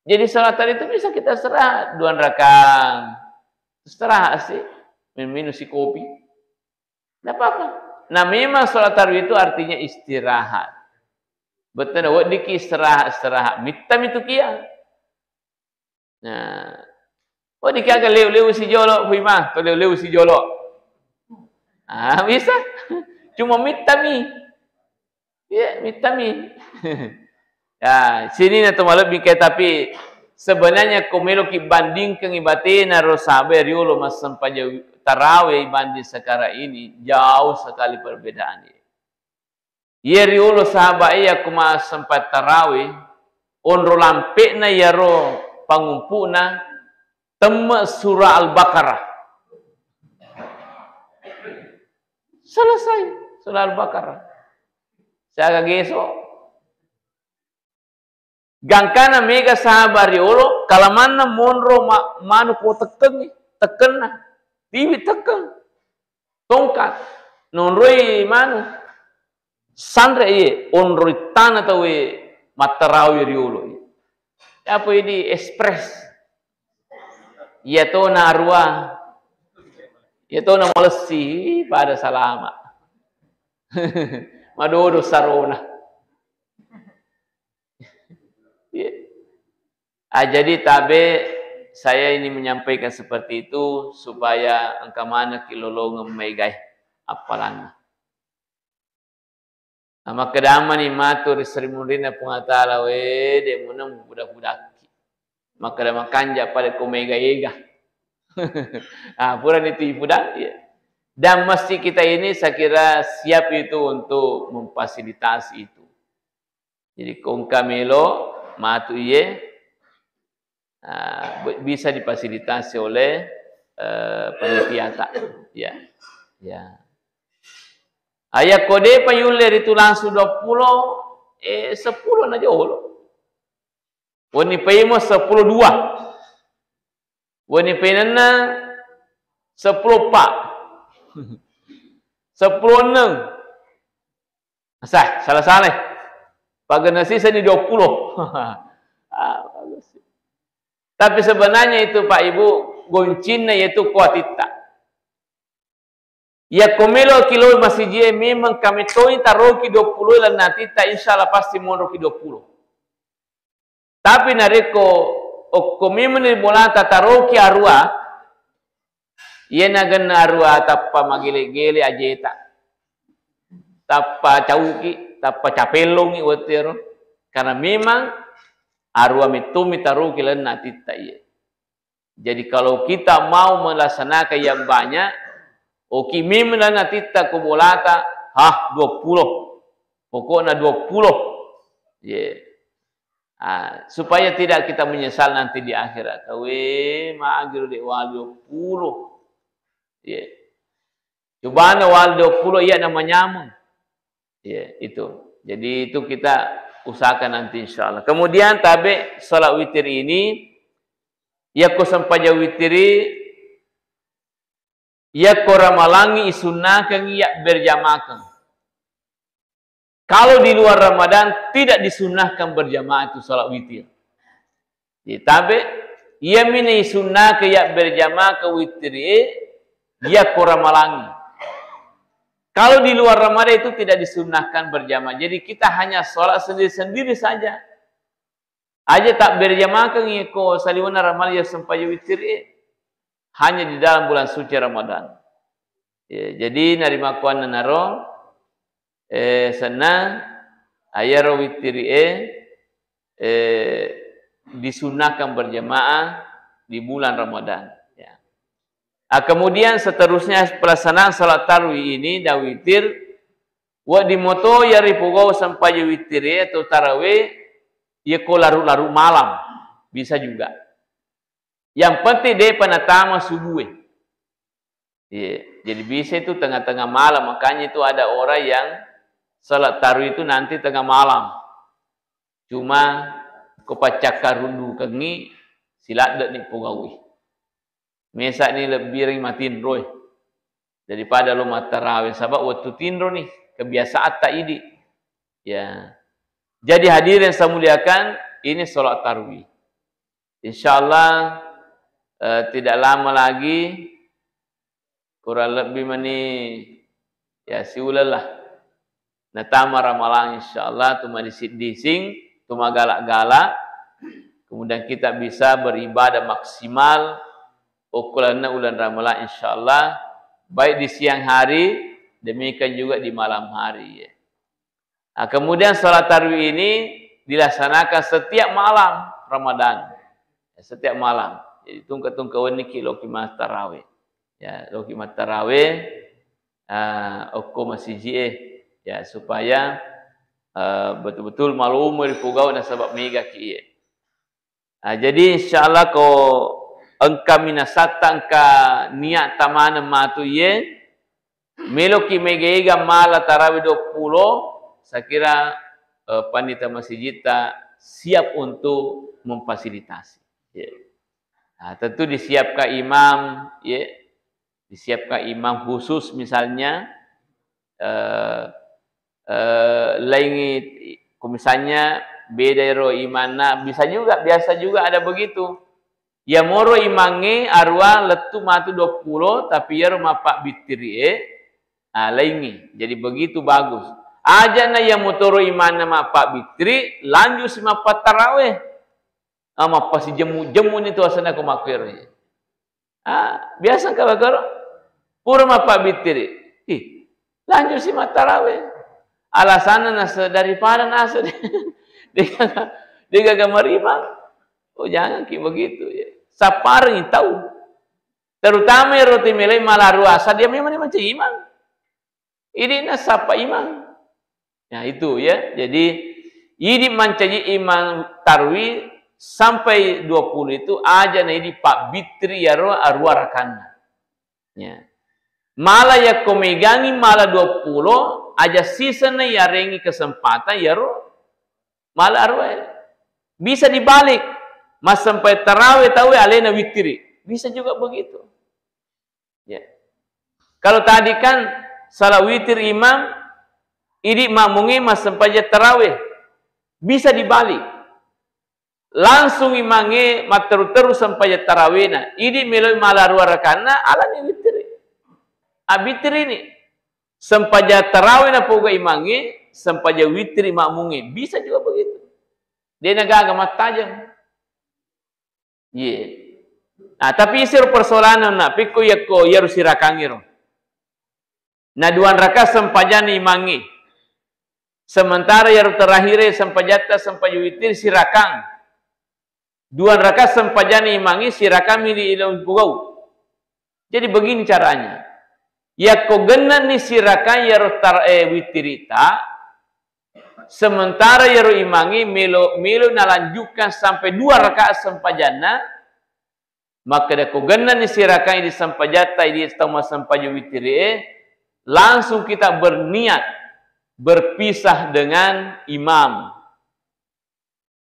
Jadi salat tarwih itu bisa kita istirahat, dua rakang. Istirahat sih, minum-minum si kopi. Nggak apa-apa. Nah, memang sholat tarawih itu artinya istirahat. Betena weddikki istirahat, istirahat. Mittami tu kia. Nah, weddikki aga leu-leu sijolo, Fuima, to leu-leu sijolo. Ah, bisa. Cuma mittami. Iya, mittami. Ya, sini na to malebbi ke, tapi sebenarnya ko meloki bandingkan ibatena ro sahabat riolo massempajang tarawih banding sekarang ini, jauh sekali perbedaannya. Iya riolo sahabat iya ko massempajang tarawih, onro lampe'na iyaro pangumpu'na temme surah Al-Baqarah. Selesai surah Al-Baqarah. Siaga geso. Gangkana mega sahabat riolo, kalamanna monro ma-, manu ko tekkengngi, tekkenna. Tiwi tekkeng. Tongkat. Nonroi manu. Sanre iye, onroi tana tauwe mattarawi riolo iye. Apa idi express? Iya tona arua. Iya tona malessi, pada salama. Madodo sarona. Iya. Ah, jadi tabe, saya ini menyampaikan seperti itu supaya engka manekki lolongeng maegae appalanna. Ah, makkedamani matu ri seri munrinna Puang Allah Taala, "We, de muneng mupuda-pudakki." Makkeda, "Makanja pada ko maega-ega." Ah, purani tu ipuda, iya. Dan masjid kita ini saya kira siap itu untuk memfasilitasi itu. Jadi, ko engka melo matu iye, ah, be-, bisa difasilitasi oleh, eh, panitiata. Ya. Ya. Aya ko depa yulle ritu langsung dua puluh, eh, sepuluh na jolo. Wenni paimo sepuluh dua. Wenni painenna sepuluh empat. Sepuluh enam. Sah, salah-salah. Pagenna sisani dua puluh. Ah, bagus. Tapi sebenarnya itu, Pak Ibu, goncinna yaitu kuatitta. Yakko meloki lo masijie, memang kametoi taroki dua puluh lalenna atitta, insya Allah pasti monroki dua puluh. Tapi narekko okko memenni bolata taroki arua, iyena genna arua tappa magele-gele ajeta, tappa cauki, tappa capellongi wettu ero, karena memang arua mettomi taroki lalenna atitta iye. Jadi, kalau kita mau melaksanakan yang banyak, oki memang lalenna atitta ko bolata, hah, dua puluh. Pokokna dua puluh. Ye. Ah, supaya tidak kita menyesal nanti di akhirat. Kawe, magiro de wali dua puluh. Ye. Cobana wali dua puluh iya namanyameng. Iya, itu. Jadi itu kita usahakan nanti insya Allah. Kemudian tabe salat witir ini, yakko sempajang witiri, yakko ramalangi isunnakengi ya berjamaahkan. Kalau di luar Ramadan tidak disunnahkan berjamaah itu salat witir. Jadi, tabe, iyami naisunnake ya berjamaah ke witiri, yakko ramalangi. Kalau di luar Ramadan itu tidak disunnahkan berjamaah. Jadi kita hanya sholat sendiri-sendiri saja. Aja tak berjamaah ke ngiko saliwana ramalang ya sempajang witiri. Hanya di dalam bulan suci Ramadan. Ya, jadi narimakkuanna naro, eh, senna, ayaro witiri'e, eh, disunnahkan berjamaah di bulan Ramadan. Ya. Ah, kemudian seterusnya pelaksanaan salat tarwih ini dan witir, wedding moto ya ripogau sempajang witiri atau tarawih, ya ko larut-larut malam, bisa juga. Yang penting depa natama subuh e. Iya, jadi bisa itu tengah-tengah malam. Makanya itu ada orang yang salat tarawih itu nanti tengah malam. Cuma ko paccakkarundukengngi, siladde'ni pogaui. Mesa'ni lebbirengngi matinroi daripada lo mattarawe, saba wettu tinroni, kebiasaatta idi. Ya. Jadi hadirin saya muliakan, ini salat tarwih. Insya Allah, eh, tidak lama lagi, kurang lebih meni Ya, siuleng lah. Natama Ramalang, insyaallah, tu madising-dising, tu magala-gala. Kemudian kita bisa beribadah maksimal, okko lalenna uleng Ramalang, insyaallah, baik di siang hari, demikian juga di malam hari, ya. Nah, kemudian salat tarawih ini dilaksanakan setiap malam Ramadan. Ya, setiap malam. Jadi, tungke-tungke wenni ki loki mattarawih. Ya, loki mattarawih, ah, okko masiji e. Ya, supaya, eh, betul-betul malomo ripogau nasaba mega ki iye. Ah, jadi, insyaallah, ko engka minasatta, engka niatta maneng matu iye, meloki mega-ega mala tarawih dua puluh, saya kira, eh, pandita masijitta siap untuk memfasilitasi. Ya. Nah, tentu disiapkan imam, ya. Disiapkan imam khusus misalnya, eh, eh, laingi, ko misalnya beda ero imanna, bisa juga, biasa juga ada begitu. Ya moro imangnge arua lettu matu dua puluh, tapi iyaro mappabbittiri e, ah, laingi. Jadi begitu bagus. Ajana ya motoro imanna mappabbittiri, lanjut si mappattarawe. Ah, mappasijemmu-jemmu ni tu asana ko makkuero. Ah, biasa engka bagaro? Pura mappabittiri. Ih, lanjut si mattarawe. Alasanna nase-, daripada nase-, degaga, degaga marimang. Oh, jangan ki begitu, ya. Sapparengi tau. Terutama ero ti melai mala arua, sadia memang mancaji imang. Idi nasappa imang. Nah, itu ya. Jadi, idi mancaji imang tarwi sampai dua puluh itu aja na idi pabbittiri yaro arua rakanna. Ya. Mala yakko megangi mala dua puluh, aja siseng na yarengi kesempatan yaro mala arua. Bisa dibalik. Massempai tarawe tauwe alena wittiri. Bisa juga begitu. Ya. Kalau tadi kan salat witir imam, idi makmungnge massempajang tarawih. Bisa dibalik. Langsung imangnge matteru-teru sempajang tarawihna. Idi meloi mala arua rakanna, alani witir. Abbitir ini. Sempajang tarawih napoga imangnge, sempajang witir makmungnge. Bisa juga begitu. De nagaga mattajeng. Iye. Nah, tapi isiro persoalanna, na, pikko yakko iyaro sirakangngero. Na duan raka sempajanna imangnge. Sementara iyaro terakhire sempajatta sempajang witir sirakang. Duan raka sempajanna imangnge sirakang mili ilong pugau. Jadi begini caranya. Yakko gennani sirakang iyaro tar-, eh, witirita, sementara iyaro imangnge melo, melo nalanjutkan sampai dua rakaat sempajanna, makkeda ko gennani sirakang idi sempajatta, idi tau massempajang witirie, langsung kita berniat berpisah dengan imam.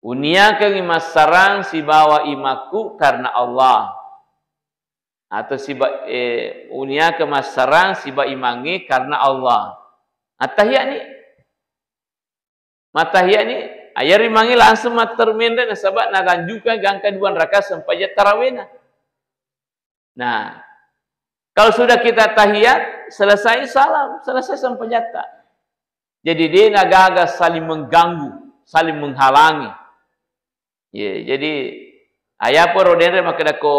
Uniakengngi massarang sibawa imakku karena Allah. Atau siba-, eh, uniakeng massarang siba imangnge karena Allah. Attahiyani. Mattahiyani, ayari imangnge langsung matteru menre nasaba nalanjutkan gangka duan raka sempajang tarawena. Nah, kalau sudah kita tahiyat, selesai salam, selesai sempajatta. Jadi, de nagaga saling mengganggu, saling menghalangi. Ye, jadi, ayaporo denre makkedako,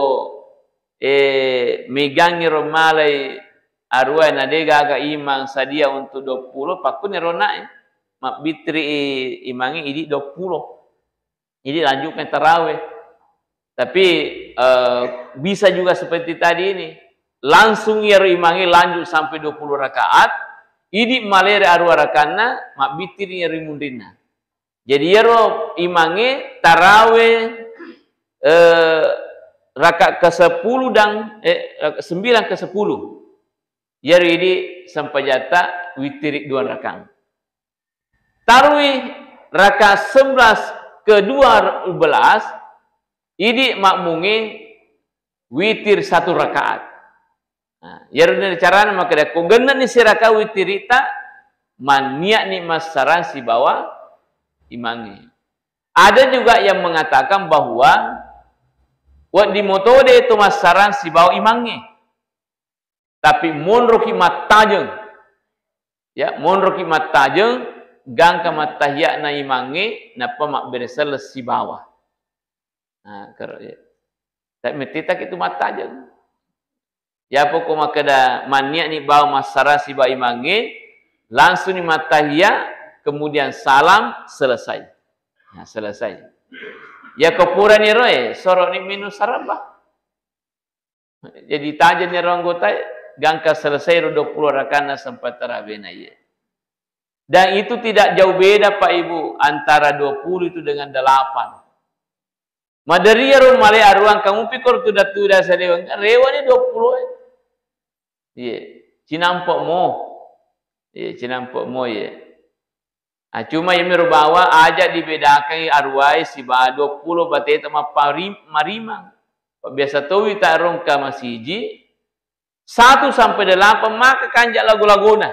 eh, megangi ro malai arua na de gaga imang sadia untuk dua puluh, pakkuni ro nae, mabbitri i-, imangi idi dua puluh. Jadi lanjutkan taraweh. Tapi, eh, bisa juga seperti tadi ini. Langsung iyaro imangnge lanjut sampai dua puluh rakaat, idi malere arua rakanna, mabbitiri iyaro munrinna. Jadi iyaro imangnge taraweh, eh, rakaat kesepuluh dan, eh, sembilan kesepuluh. Iyaro idi sempajatta witiri dua rakang. Tarwi rakaat sebelas ke dua belas, idi makmungnge witir satu rakaat. Nah, iyaro ni carana makkeda, ko gennani sirakaat witirita, manniatni massarang sibawa imangnge. Ada juga yang mengatakan bahwa wedding motode to massarang sibawa imangnge. Tapi monroki mattajeng. Ya, monroki mattajeng, gangka mattahiya'na imangnge, nappa mabbere selleng sibawa. Nah, kero, ya. Tapi mettitaki tu mattajeng. Ya, poko makkeda mannia'ni bawa massara sibawa imangnge, langsungni mattahiya, kemudian salam, selesai. Nah, selesai. Ya, ko purani ero, eh, soro'ni minung sarabba. Jadi, tajeng ero anggotae, gangka selesai ro dua puluh rakaatna sempat tarawihna iye. Dan itu tidak jauh beda, Pak Ibu, antara dua puluh itu dengan delapan. Maderia ro male aruang kamupi kor tuda-tuda saleweng, rewani dua puluh e. Iye, cinampe' mo. Iye, cinampe' mo, iye. Ah, cuma iyamiro bawa aja dibedakangngi aruwae sibawa dua puluh bateta mappari-, marimang. Biasa towi ta rongka masiji, satu sampai delapan maka kanja lago-lagona.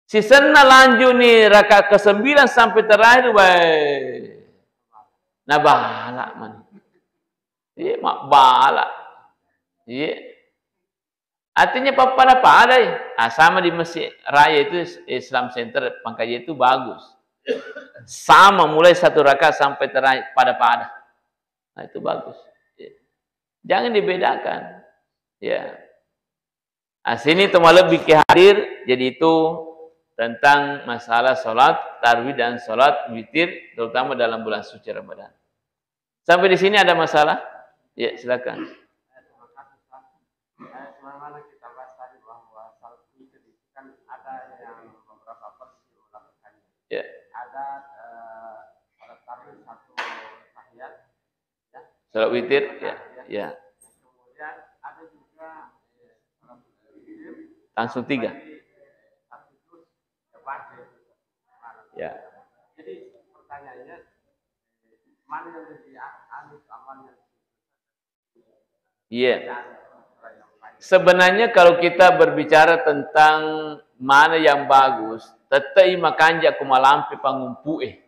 Sisenna lanjuni rakaat kesembilan sampai terakhir, wae, nabala mani. Iye, mabbala. Iye. Artinya pappada-padai. Ah, sama di Masjid Raya itu, Islam Center Pangkajai itu bagus. Sama mulai satu rakaat sampai terakhir pada-pada. Nah, itu bagus. Ya. Jangan dibedakan. Ya. Ah, sini tu malebbi ke hadir, jadi itu tentang masalah sholat tarawih dan sholat witir, terutama dalam bulan suci Ramadan. Sampai di sini ada masalah? Ya, silakan. Eh, terima kasih, Ustaz. Eh, sebagaimana kita bahas tadi bahwa salat witir itu kan ada yang beberapa versi melakukannya. Ya. Ada, eh, salat tarawih satu tahiyat, ya. Salat witir, ya. Ya. Ya. Kemudian ada juga, eh, salat witir langsung tiga. Lagi, eh, satu juz, ya, baca itu. Ya. Jadi pertanyaannya, mana yang lebih a-, anu, amalnya? Iya. Sebenarnya kalau kita berbicara tentang mana yang bagus, tette'i makanja ko malampe pangumpu'e.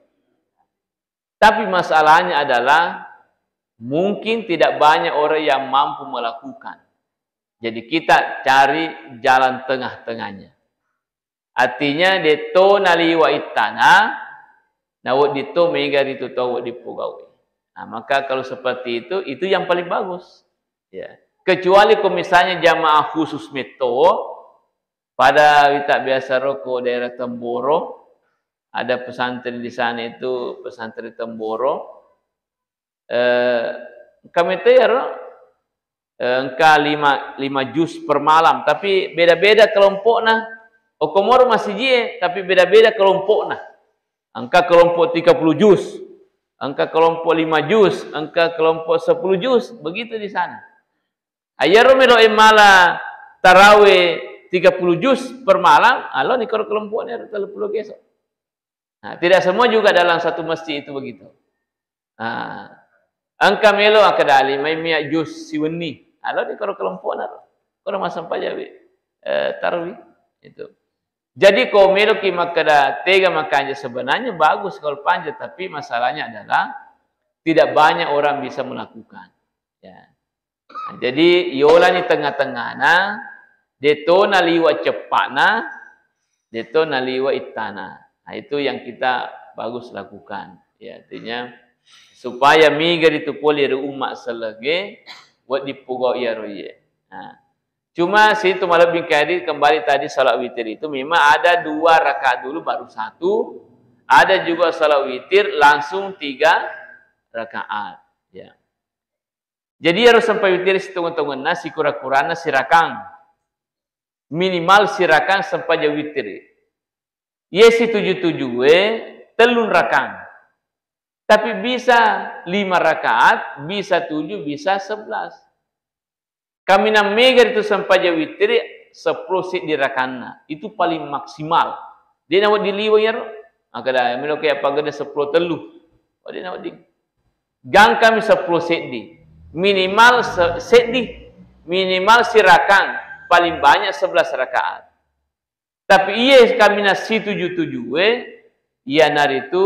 Tapi masalahnya adalah mungkin tidak banyak orang yang mampu melakukan. Jadi kita cari jalan tengah-tengahnya. Artinya, de to naliwa ittana, nawedding to mega ritu tau wedding pogau'i. Nah, maka kalau seperti itu, itu yang paling bagus. Ya. Kecuali ko misalnya jamaah khusus metto, pada wita biasa ro ko daerah Temboro, ada pesantren di sana itu, pesantren Temboro, eh, engka metto iyaro, eh, engka lima, lima juz per malam, tapi beda-beda kelompokna. Okkomoro masijie, tapi beda-beda kelompokna. Engka kelompok tiga puluh juz, engka kelompok lima juz, engka kelompok sepuluh juz, begitu di sana. Ayaro melo e mala tarawih tiga puluh juz per malam, aloni koro kelompoknya tellu puluh geso. Nah, tidak semua juga dalam satu masjid itu begitu. Nah, engka melo akkeda lima miya juz siwenni. Aloni koro kelompokna ro. Koro massempajang wi, eh, tarawih itu. Jadi ko meloki makkeda tega makanja, sebenarnya bagus kalau panjang, tapi masalahnya adalah tidak banyak orang bisa melakukan. Ya. Nah, jadi yolani tengah-tengahna, de to naliwa ceppa'na, de to naliwa ittana. Nah, itu yang kita bagus lakukan. Ya, artinya supaya mega ritu pole ri umma sellege, wedding pogau iyaro iye. Nah, cuma situ malebbi kadi kembali tadi salat witir itu memang ada dua rakaat dulu baru satu, ada juga salat witir langsung tiga rakaat. Ya. Jadi, iyaro sempa witir sitongeng-tongenna, sikura-kuranna sirakang. Minimal sirakang sempajang witir. Iye situju-tujue tellung rakang. Tapi bisa lima rakaat, bisa tujuh, bisa sebelas. Kaminang mega ritu sempajang witir, seppulo seddi rakanna. Itu paling maksimal. De' nawedding liweng iyaro. Makkeda, melo ke apa gede seppulo tellu. Oh, de' nawedding. Gangkami seppulo seddi. Minimal se-, seddi. Minimal sirakang. Paling banyak sebelas rakaat. Tapi iye kaminang situju-tujue, iyanaritu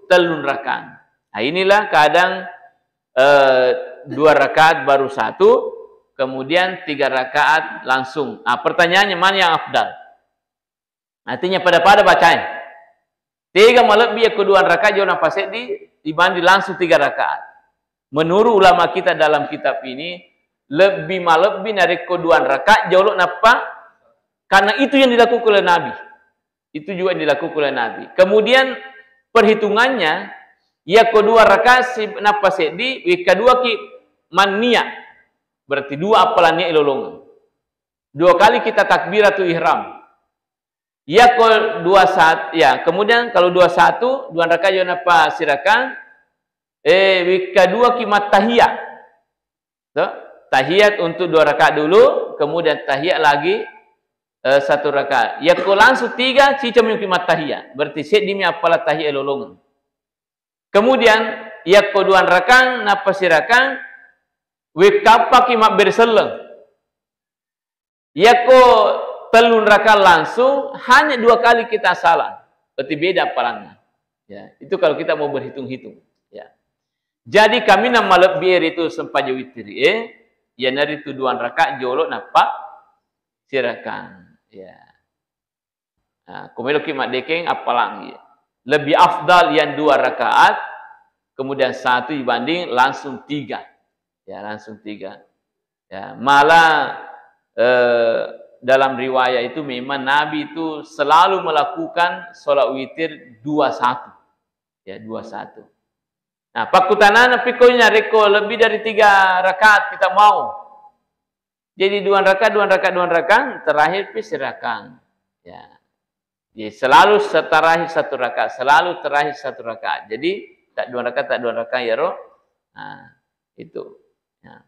tellung rakang. Nah, inilah kadang, eh, dua rakaat baru satu, kemudian tiga rakaat langsung. Nah, pertanyaannya mana yang afdal? Artinya pada-pada bacae. Tega malebbi yakko dua rakaat jolo nappa seddi dibanding langsung tiga rakaat. Menurut ulama kita dalam kitab ini, lebbi malebbi narekko dua rakaat jolo nappa, karena itu yang dilakukan oleh Nabi. Itu juga yang dilakukan oleh Nabi. Kemudian perhitungannya, yakko dua rakaat si-, nappa seddi, wekka dua ki mannia. Berarti dua appalannia ilolongeng. Dua kali kita takbiratul ihram. Yakko dua sat-, ya, kemudian kalau dua satu, dua rakaat jolo nappa sirakang, eh, wekka dua ki mattahiyat. Toh? Tahiyat untuk dua rakaat dulu, kemudian tahiyat lagi, eh, satu rakaat. Yakko langsung tiga, cicami ki mattahiyat. Berarti seddimi appala tahiyat lolongeng. Kemudian, yakko dua rakaat nappa sirakang, wekka eppa ki mabbere selleng. Yakko tellung rakaat langsung, hanya dua kali kita salam. Berarti beda appalanna. Ya, itu kalau kita mau berhitung-hitung. Ya. Jadi kaminang malebbi ritu sempajang witiri, eh, iyanaritu dua rakaat jolo nappa sirakang. Ya. Nah, ko meloki maddekeng appalangi. Lebih afdal yang dua rakaat, kemudian satu dibanding langsung tiga. Ya, langsung tiga. Ya, malah, eh, dalam riwayat itu memang Nabi itu selalu melakukan sholat witir dua satu. Ya, dua satu. Nah, pakkutanana pikonya rekko lebih dari tiga rakaat kita mau. Jadi dua rakaat, dua rakaat, dua rakaat, terakhir pi sirakang. Ya. Jadi selalu se-, terakhir satu rakaat, selalu terakhir satu rakaat. Jadi tak dua rakaat, tak dua rakaat ya, Ro. Nah, itu. Ya.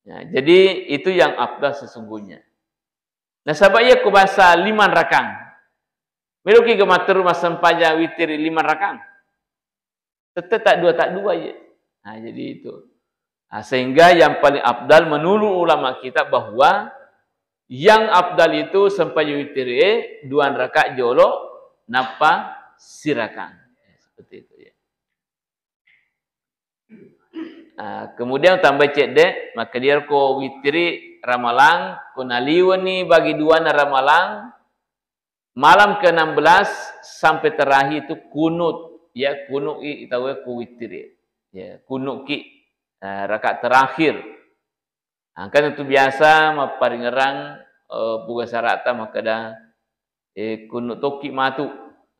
Ya, jadi itu yang afdal sesungguhnya. Nasaba iya ku basa lima rakang. Meloki ga matteru massempajang witir lima rakang. Tette tak dua, tak dua ya. Nah, jadi itu. Nah, sehingga yang paling afdal menurut ulama kita bahwa yang afdal itu sempajang witir e dua rakaat jolo nappa sirakang. Seperti itu ya. Ah, kemudian tambai cedde, makkediro ko witiri ramalang, ko naliwani bagi duana ramalang, malam ke enam belas sampai terakhir itu kunut, ya, kunut i tauwe ku witiri. Ya, kunut ki, eh, rakaat terakhir. Angkana tu biasa mapparingerang, eh, puga sarata makkeda, eh, kunut tokki matu,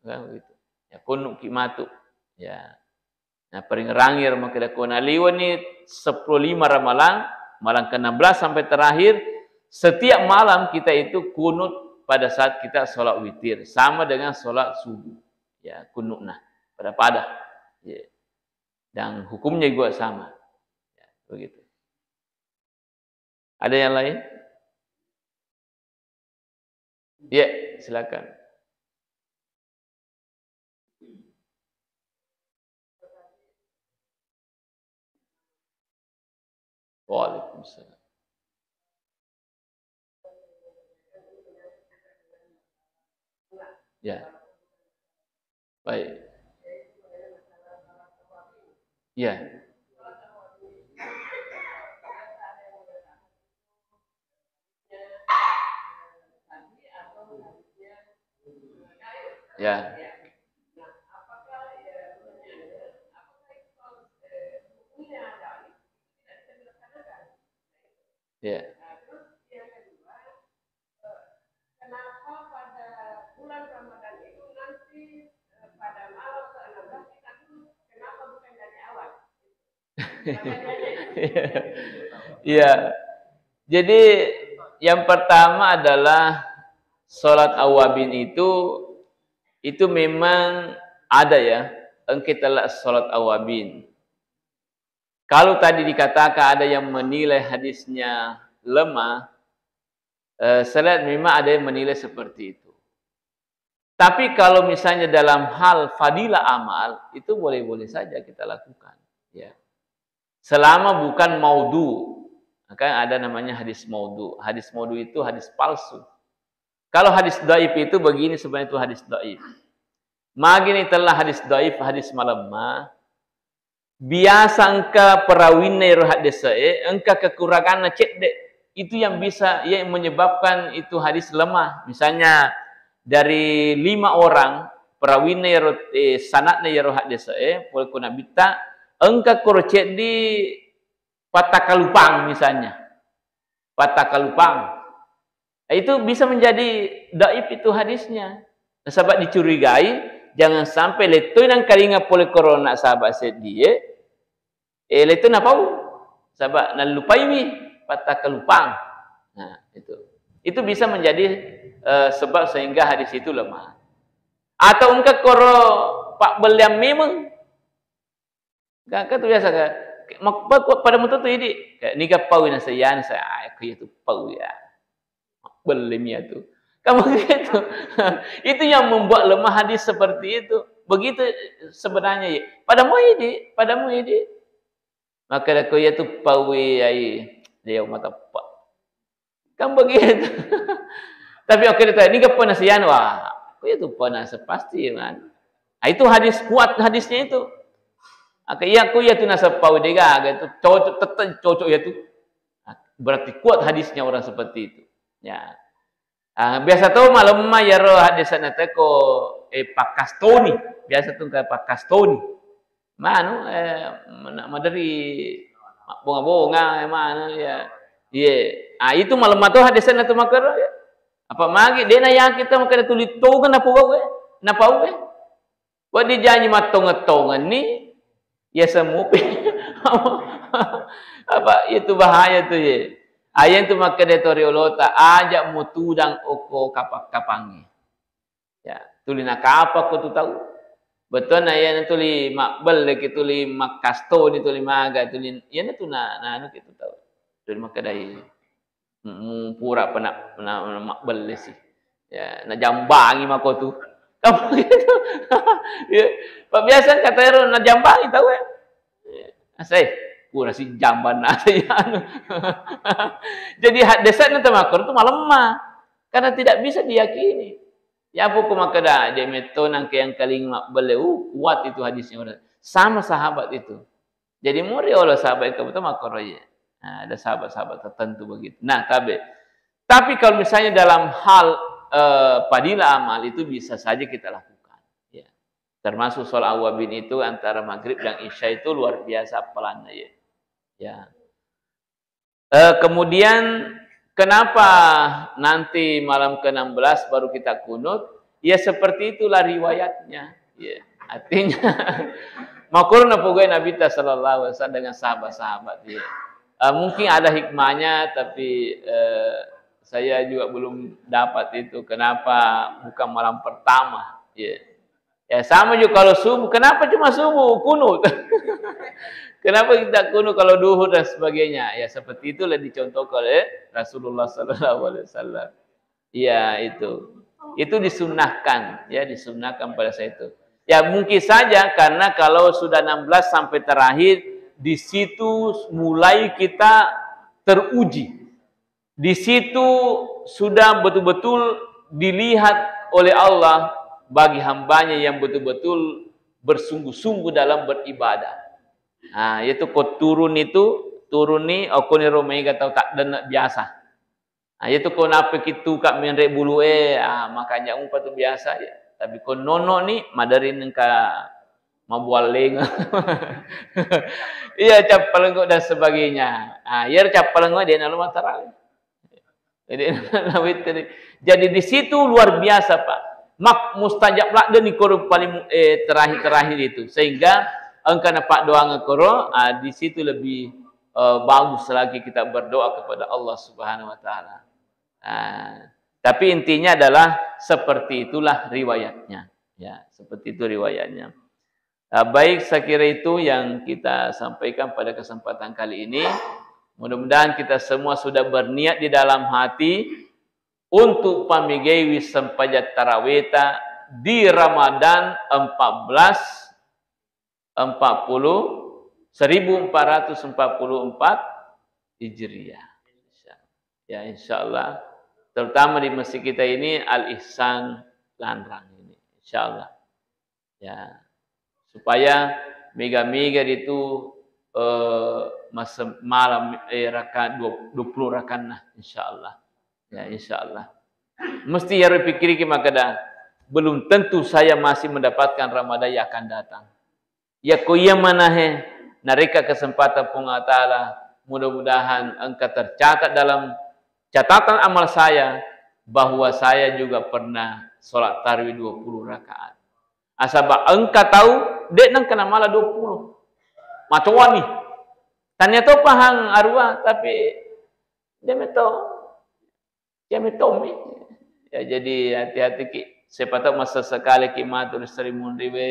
kan begitu. Ya, kunut ki matu. Ya. Nah, paringerangi ro makkeda ko naliwani seppulo lima ramalang, malam ke enam belas sampai terakhir, setiap malam kita itu kunut pada saat kita sholat witir, sama dengan sholat subuh. Ya, kunutna pada-pada. Ya. Dan hukumnya juga sama. Ya, begitu. Ada yang lain? Ya, silakan. Waalaikumsalam. Ya. Baik. Ya. Ya. Ya. Iya. Jadi yang pertama adalah sholat awabin itu, itu memang ada ya, engka tella sholat awabin. Kalau tadi dikatakan ada yang menilai hadisnya lemah, eh, saya lihat memang ada yang menilai seperti itu. Tapi kalau misalnya dalam hal fadilah amal, itu boleh-boleh saja kita lakukan. Ya. Selama bukan maudhu. Kan ada namanya hadis maudhu. Hadis maudhu itu hadis palsu. Kalau hadis dhaif itu begini sebenarnya itu hadis dhaif. Magi ni tella hadis dhaif, hadis malemma, biasa engka perawinna ero haddese'e, engka kekuranganna cedde. Itu yang bisa, yang menyebabkan itu hadis lemah. Misalnya, dari lima orang perawinna iyaro, eh, sanadna iyaro haddese'e, pole ko Nabitta, engka koro ceddi pattakalupang misalnya. Pattakalupang. Itu bisa menjadi dhaif itu hadisnya. Nasaba dicurigai, jangan sampai lettoi nangkalinga pole korona sahabat seddie, eh, lettu napau, saba nallupaiwi, pattakalupang. Nah, itu. Itu bisa menjadi, eh, sebab sehingga hadis itu lemah. Atau engka koro pabbelleang memeng. Ka, ka tu biasa ka, mak-, pa-, pada mutu tu idi, kayak niga pau na sayang saya, ah, aku itu pau ya. Bellemi itu. Kan begitu. Itu yang membuat lemah hadis seperti itu. Begitu sebenarnya, ya. Pada muidi, pada muidi. Maka aku ya tu pawi ai dia mata pa. Kan begitu. Tapi oke, dia tanya, "Ini geppa nasian?" Wah, aku ya tu pernah sepasti, man. Ah, itu hadis kuat hadisnya itu. Maka iya, aku ya tu nasab pawi dega, itu cocok, tetap cocok ya tu. Berarti kuat hadisnya orang seperti itu. Ya. Ah, biasa tau malemma yaro haddese'na teko, eh, pakkastoni. Biasa tu engka pakkastoni. Manu, eh, mana-, maderi mabbonga-bonga, eh, manu, ya. Iye. Ah, itu malemma to haddese'na tu makkero, ya. Apa magi, de' na yakin tau makkeda tuli tongeng napogau, eh. Napau, eh. Wedding jaji mattongeng-tongenni, ya semupi. Apa, itu bahaya tu, ye. Ayen tu makkeda to riolota, aja mutudang okko kapang-kapangnge. Ya, tuli nakapang ko tu tau. Bettuanna iya na tuli mabbelle ki, tuli makkastoni, tuli maga, tuli, iya na tu na, na anu ki tu tau. Tuli makkedai. Mm, pura pa na, na, na mabbelle si. Ya, najambangi mako tu. Kamu gitu. Ya, pa biasa kata ero najambangi tau, eh. Ya, asai, pura si jamban asai anu. Jadi haddese'na tau makkoro tu malemma. Karena tidak bisa diyakini. Ya, pokok makkeda, de' metto nangke yang kaling mabbelle, uh, kuat itu hadisnya. Sama sahabat itu. Jadi, muri Allah sahabat itu betul makkoro, iya. Nah, ada sahabat-sahabat tertentu begitu. Nah, tabe. Tapi kalau misalnya dalam hal, eh, fadilah amal itu bisa saja kita lakukan. Ya. Termasuk sholat awwabin itu antara maghrib dan isya itu luar biasa hafalannya, ya. Ya. Eh, kemudian kenapa nanti malam ke enam belas baru kita kunut? Ya, seperti itulah riwayatnya. Ya, artinya, makurna pokoknya Nabi ta sallallahu alaihi wasallam dengan sahabat-sahabat, ya. Eh, mungkin ada hikmahnya, tapi, eh, saya juga belum dapat itu kenapa bukan malam pertama, ya. Ya, sama juga kalau subuh. Kenapa cuma subuh kunut? Kenapa kita kunut kalau duhur dan sebagainya? Ya, seperti itulah dicontohkan oleh Rasulullah sallallahu alaihi wasallam. Iya, itu. Itu disunnahkan, ya, disunnahkan pada saat itu. Ya, mungkin saja karena kalau sudah enam belas sampai terakhir, di situ mulai kita teruji. Di situ sudah betul-betul dilihat oleh Allah bagi hambanya yang betul-betul bersungguh-sungguh dalam beribadah. Nah, yaitu ko turun itu, turun ni, okko ni ro mega tau taddenne biasa. Nah, yaitu ko nappe ki tuka menre bulu e, ah, makanja umpa tu biasa, ya. Tapi ko nonno ni, maderi nengka mabualleng. Iya, cappalengo dan sebagainya. Ah, iya, cappalengo de' nalo matarawe. Jadi, jadi di situ luar biasa, Pak. Mak-, mustajab ladde ni koro paling, eh, terakhir-terakhir itu. Sehingga engka na paddoangeng koro, ah, di situ lebih, eh, bagus lagi kita berdoa kepada Allah Subhanahu wa Ta'ala. Ah, tapi intinya adalah seperti itulah riwayatnya. Ya, seperti itu riwayatnya. Ah, baik, saya kira itu yang kita sampaikan pada kesempatan kali ini. Mudah-mudahan kita semua sudah berniat di dalam hati untuk pamigaiwi sempajang taraweta di Ramadan empat belas empat puluh, seribu empat ratus empat puluh empat Hijriah. Ya, insya Allah. Terutama di masjid kita ini, Al Ihsan Lanrang ini. Insya Allah. Ya. Supaya mega-mega itu, eh, masa malam, eh, raka-, dua, dua puluh rakaat, nah, insya Allah. Ya, insya Allah. Mesti iyaro pikkiriki makkeda, belum tentu saya masih mendapatkan Ramadan yang akan datang. Yakko iya manahe, narekka kesempatan Puang Allah Ta'ala, mudah-mudahan engka tercatat dalam catatan amal saya bahwa saya juga pernah sholat tarawih dua puluh rakaat. Asaba engka tau de' nengka namala dua puluh. Macoani. Tania to pahang arua, tapi de' meto. Iya metommi. Ya, jadi hati-hati ki. Siapa tahu masa sekali ki matu sering munri we,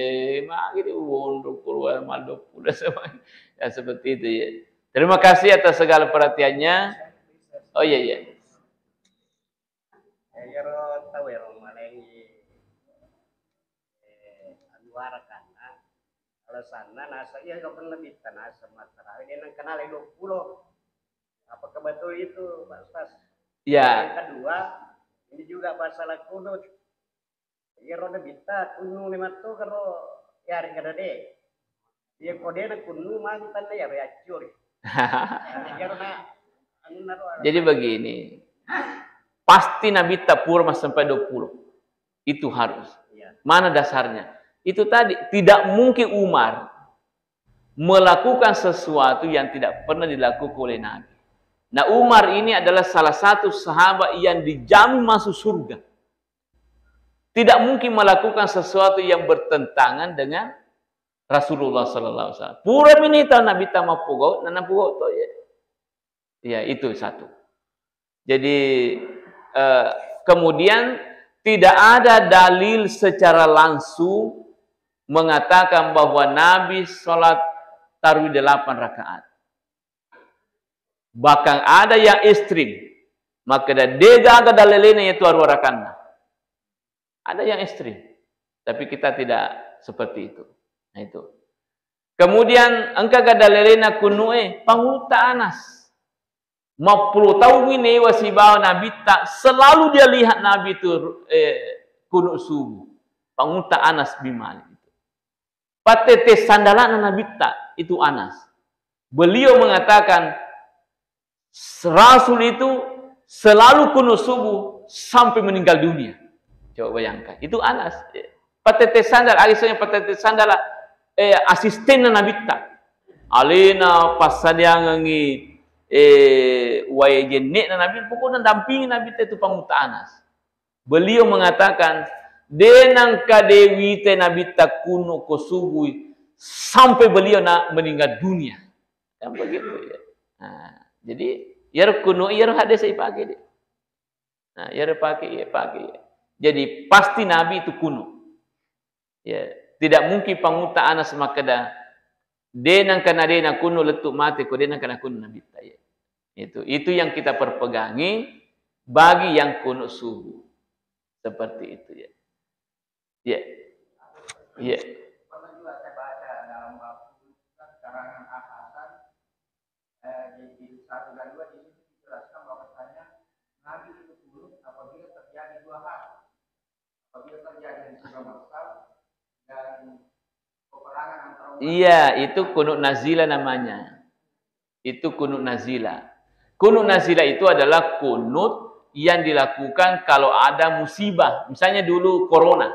magi di wonro keluar mal dua puluh sama. Ya, seperti itu ya. Terima kasih atas segala perhatiannya. Oh iya, iya. Ya, iyaro tau ero malengi, eh, anuara karena alasanna nasa iya kapan lebih tanah sama terawih dia nang kenal dua puluh. Apakah betul itu, Pak Ustaz? Ya. Yang kedua, ini juga masalah kunut. Iyaro nabitta kunnu ni matto karo yari kada de. Iya ko de na kunnu mantan ya reacciori. Iyaro na anunna ro. Jadi begini, pasti nabitta pura massampai dua puluh. Itu harus. Iya. Mana dasarnya? Itu tadi, tidak mungkin Umar melakukan sesuatu yang tidak pernah dilakukan oleh Nabi. Nah, Umar ini adalah salah satu sahabat yang dijamin masuk surga. Tidak mungkin melakukan sesuatu yang bertentangan dengan Rasulullah sallallahu alaihi wasallam. Pura minita Nabi ta mappogau, na napogau to, ya. Ya, itu satu. Jadi, eh, kemudian tidak ada dalil secara langsung mengatakan bahwa Nabi sholat tarawih delapan rakaat. Bahkan ada yang ekstrim, makkeda de gaga dalilena yaitu arua rakanna. Ada yang ekstrim, tapi kita tidak seperti itu. Nah, itu. Kemudian engka ga dalilena kunue, pangutta Anas. Mappulo taungngi newa sibawa Nabitta, selalu dia lihat Nabi itu, eh, kunut subuh. Pangutta Anas bin Malik itu. Pattette sandalana Nabitta itu Anas. Beliau mengatakan, Rasul itu selalu kunut subuh sampai meninggal dunia. Coba bayangkan, itu Anas. Pattette sandal, agi soalnya pattette sandal, eh, asistenna Nabitta. Alena passadiangengi, eh, wae jenne'na Nabi, pokoknya dampingi Nabitta itu pangutta Anas. Beliau mengatakan, de nangka de wite Nabitta kunut ko subuh sampai beliau na meninggal dunia. Kan begitu ya. Nah, jadi iyaro kunut iyaro hadis ipake de. Nah, iyaro pake iya pake iya. Jadi pasti Nabi itu kunut. Ya, tidak mungkin pangutta Anas makkeda, de nangka na de na kunut lettu mate ko de nangka na kunut Nabitta ya. Itu, itu yang kita perpegangi bagi yang kunut subuh. Seperti itu ya. Ya. Ya. Pernah juga saya baca dalam buku karangan Al Hasan, eh, di, di satu dan dua di situ dijelaskan bahwasanya Nabi itu kunut apabila terjadi dua hal. Apabila terjadi musibah massal dan peperangan antara umat. Iya, itu kunut nazila namanya. Itu kunut nazila. Kunut nazila itu adalah kunut yang dilakukan kalau ada musibah. Misalnya dulu corona.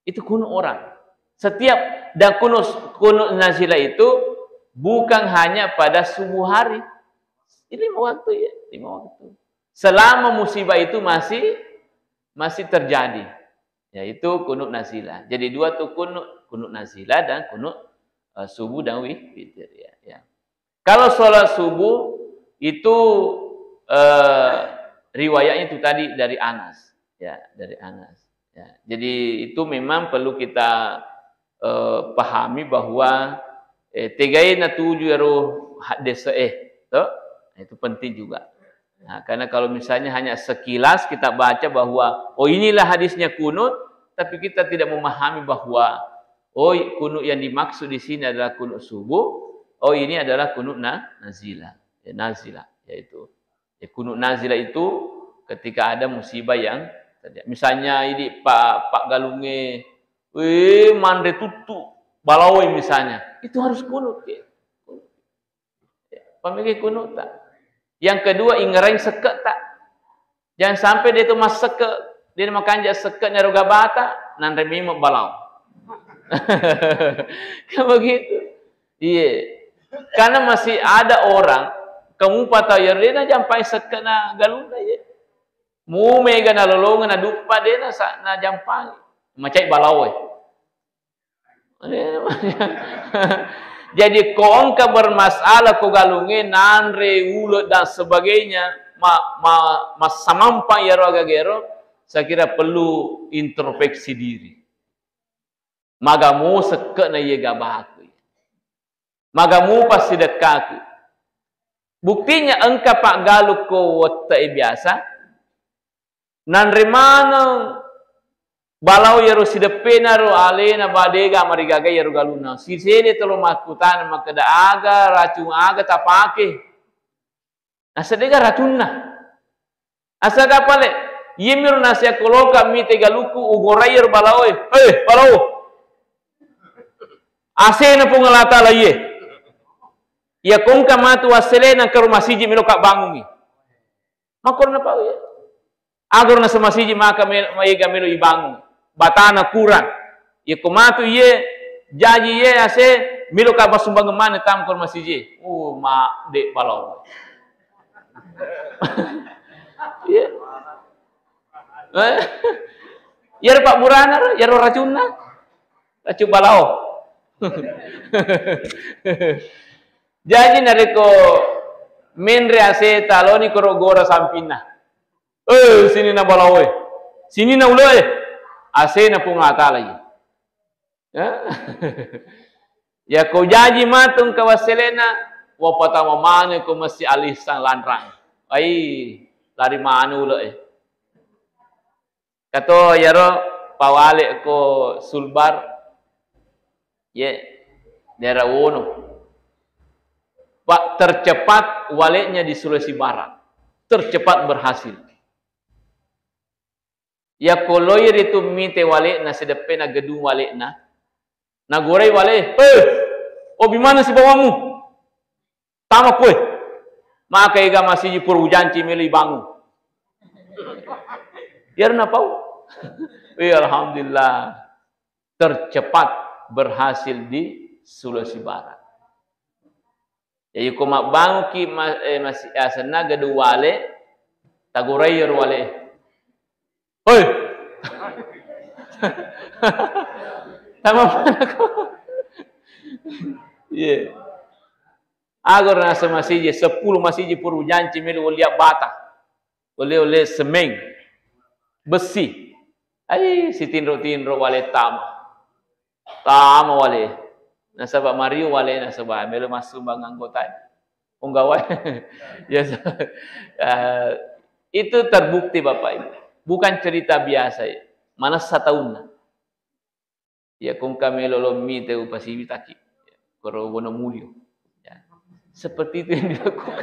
Itu kunut orang. Setiap, dan kunut, kunut nazila itu bukan hanya pada subuh hari. Ini lima waktu ya, lima waktu. Selama musibah itu masih, masih terjadi, yaitu kunut nazila. Jadi dua tuh kunut, kunut nazila dan kunut, eh, subuh dan wi-, witir ya, ya. Kalau sholat subuh itu, eh, riwayatnya itu tadi dari Anas, ya, dari Anas. Ya, jadi itu memang perlu kita, eh, pahami bahwa, eh, tegai natuju ero hadis eh, toh? Nah, itu penting juga. Nah, karena kalau misalnya hanya sekilas kita baca bahwa, "Oh, inilah hadisnya kunut," tapi kita tidak memahami bahwa, "Oh, kunut yang dimaksud di sini adalah kunut subuh, oh, ini adalah kunut na-, nazila." Ya, nazila, yaitu. Ya, kunut nazila itu ketika ada musibah yang terjadi. Misalnya ini Pak, Pak Galunge, "Weh, manre tuttu, balawai," misalnya. Itu harus kunut, ya. Pamege kunutta. Yang kedua, ingerai sekke ta. Jangan sampai dia tu massekke, dia makanja sekke naro gabata, nanre mimeng balau. Kan begitu. Iya. Karena masih ada orang, kamu patau ya, dia najampai sekke na galunna, iya. Mu mega nalolongeng naduppa, dia nasa-, najampai. Macai balau, eh. Jadi, ko engka bermasalah ko galungnge, nanre, uleng, dan sebagainya, ma-, ma-, massamampang iyaro agaga ero, saya kira perlu introspeksi diri. Maga mu sekke'na iye gabaku? Maga mu passidekkaku? Buktinya engka paggalung ko wette'e biasa, nanre maneng balau iyaro sideppe'na ro alena, ba dega marigaga iyaro galunna. Sisede tolo makkutana makkeda, "Aga racung aga tapake?" Naseng dega racunna. Asal kapale, iyemiro nasiakoloka mite galukku, ugorai iyaro balaoe. "Hei, balao! Asena Puang Allah Taala iye. Iya kongka matu wasselena karo masiji meloka bangungi." Makkoro napau iye. Agaro naseng masiji maka me-, maega melo ibangung. Batana kurang. Yeko matu iye, jaji iye ase, meloka massumbangeng maneng tama ko masiji. Uh, ma de balao. Iya. Eh? Iyaro pabburana ro, iyaro racunna. Racun balao. Jaji narekko menre ase taloni koro gora sampinna. Eh, sininna balaoe, sininna ule'e, asena Puang Allah Taala iye. Ya. Yako jaji matu engka wasselena, wapatama maneng ko Masjid Al Ihsan Lanrang. Ai, lari maneng ule'e. Kato iyaro pawale ko Sulbar, ye, daerah Wono. Pak, tercepat waleknya di Sulawesi Barat. Tercepat berhasil. Yakko loi ritu mite wale'na, sideppe'na gedung wale'na, nagorai wale, "Hei, obi maneng sibawamu? Tama koe. Maka ega masiji pura ujanci melo ibangung." Iyaro napau. Iya, alhamdulillah. Tercepat berhasil di Sulawesi Barat. Jadi ko mabbanguki ma-, eh, masi-, asenna gedung wale, tagorai iyaro wale. "Hoi! Tama manako?" Iya. Agaro naseng masiji, seppulo masiji pura ujanci melo waliang bata. Wale-wale semeng, bessi. Ai, sitinro-tinro wale tama. Tama wale. Nasaba mario wale nasaba melo massumbang anggota. Punggawa. Ya, sa-, eh, itu terbukti, Bapak Ibu. Bukan cerita biasa, ya. Manessa taunna. Ya, kongka melo lo mite upasiwitaki. Koro Wonomulyo. Ya. Seperti itu yang dilakukan.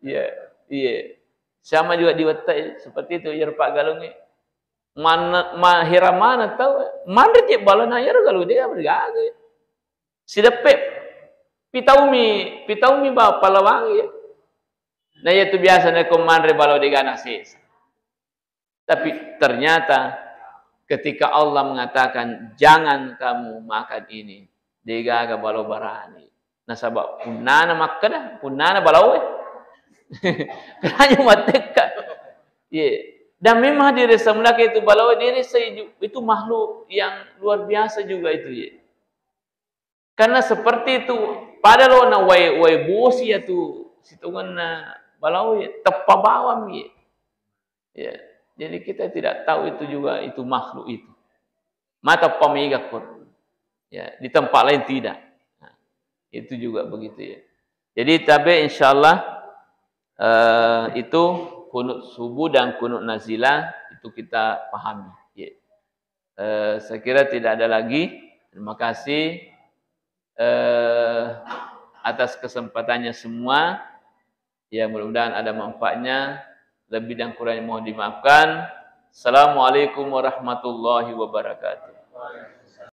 Ya, iya. Sama juga di Wetta, seperti itu, ya, Pak Galungi. Mana, ma-, hera mana tau, manre je balana iyaro galu de gaga. Sideppe. Pitaumi, pitaumi ba palawangi. Nah, itu biasa neko manre balo de gana sesa. Tapi ternyata ketika Allah mengatakan, "Jangan kamu makan ini," de gaga balo barani. Nasaba punnana makkeda, punnana balaoe. Keranya mattekka. Ye. Dan memang dirasa mulaka itu balaoe, dirasa ju-, itu makhluk yang luar biasa juga itu, ye. Karena seperti itu, pada lo na wae, wae bosi ya tu, situngenna balaoe, teppa bawang, ye. Ya, jadi kita tidak tahu itu juga, itu makhluk itu. Mata pamega Quran. Ya, di tempat lain tidak. Nah, itu juga begitu ya. Jadi tabe insyaallah, eh, itu kunut subuh dan kunut nazilah itu kita pahami. Ya. Eh, saya kira tidak ada lagi. Terima kasih, eh, atas kesempatannya semua. Ya, mudah-mudahan ada manfaatnya. Lebih dan kurangnya mohon dimaafkan. Assalamualaikum warahmatullahi wabarakatuh.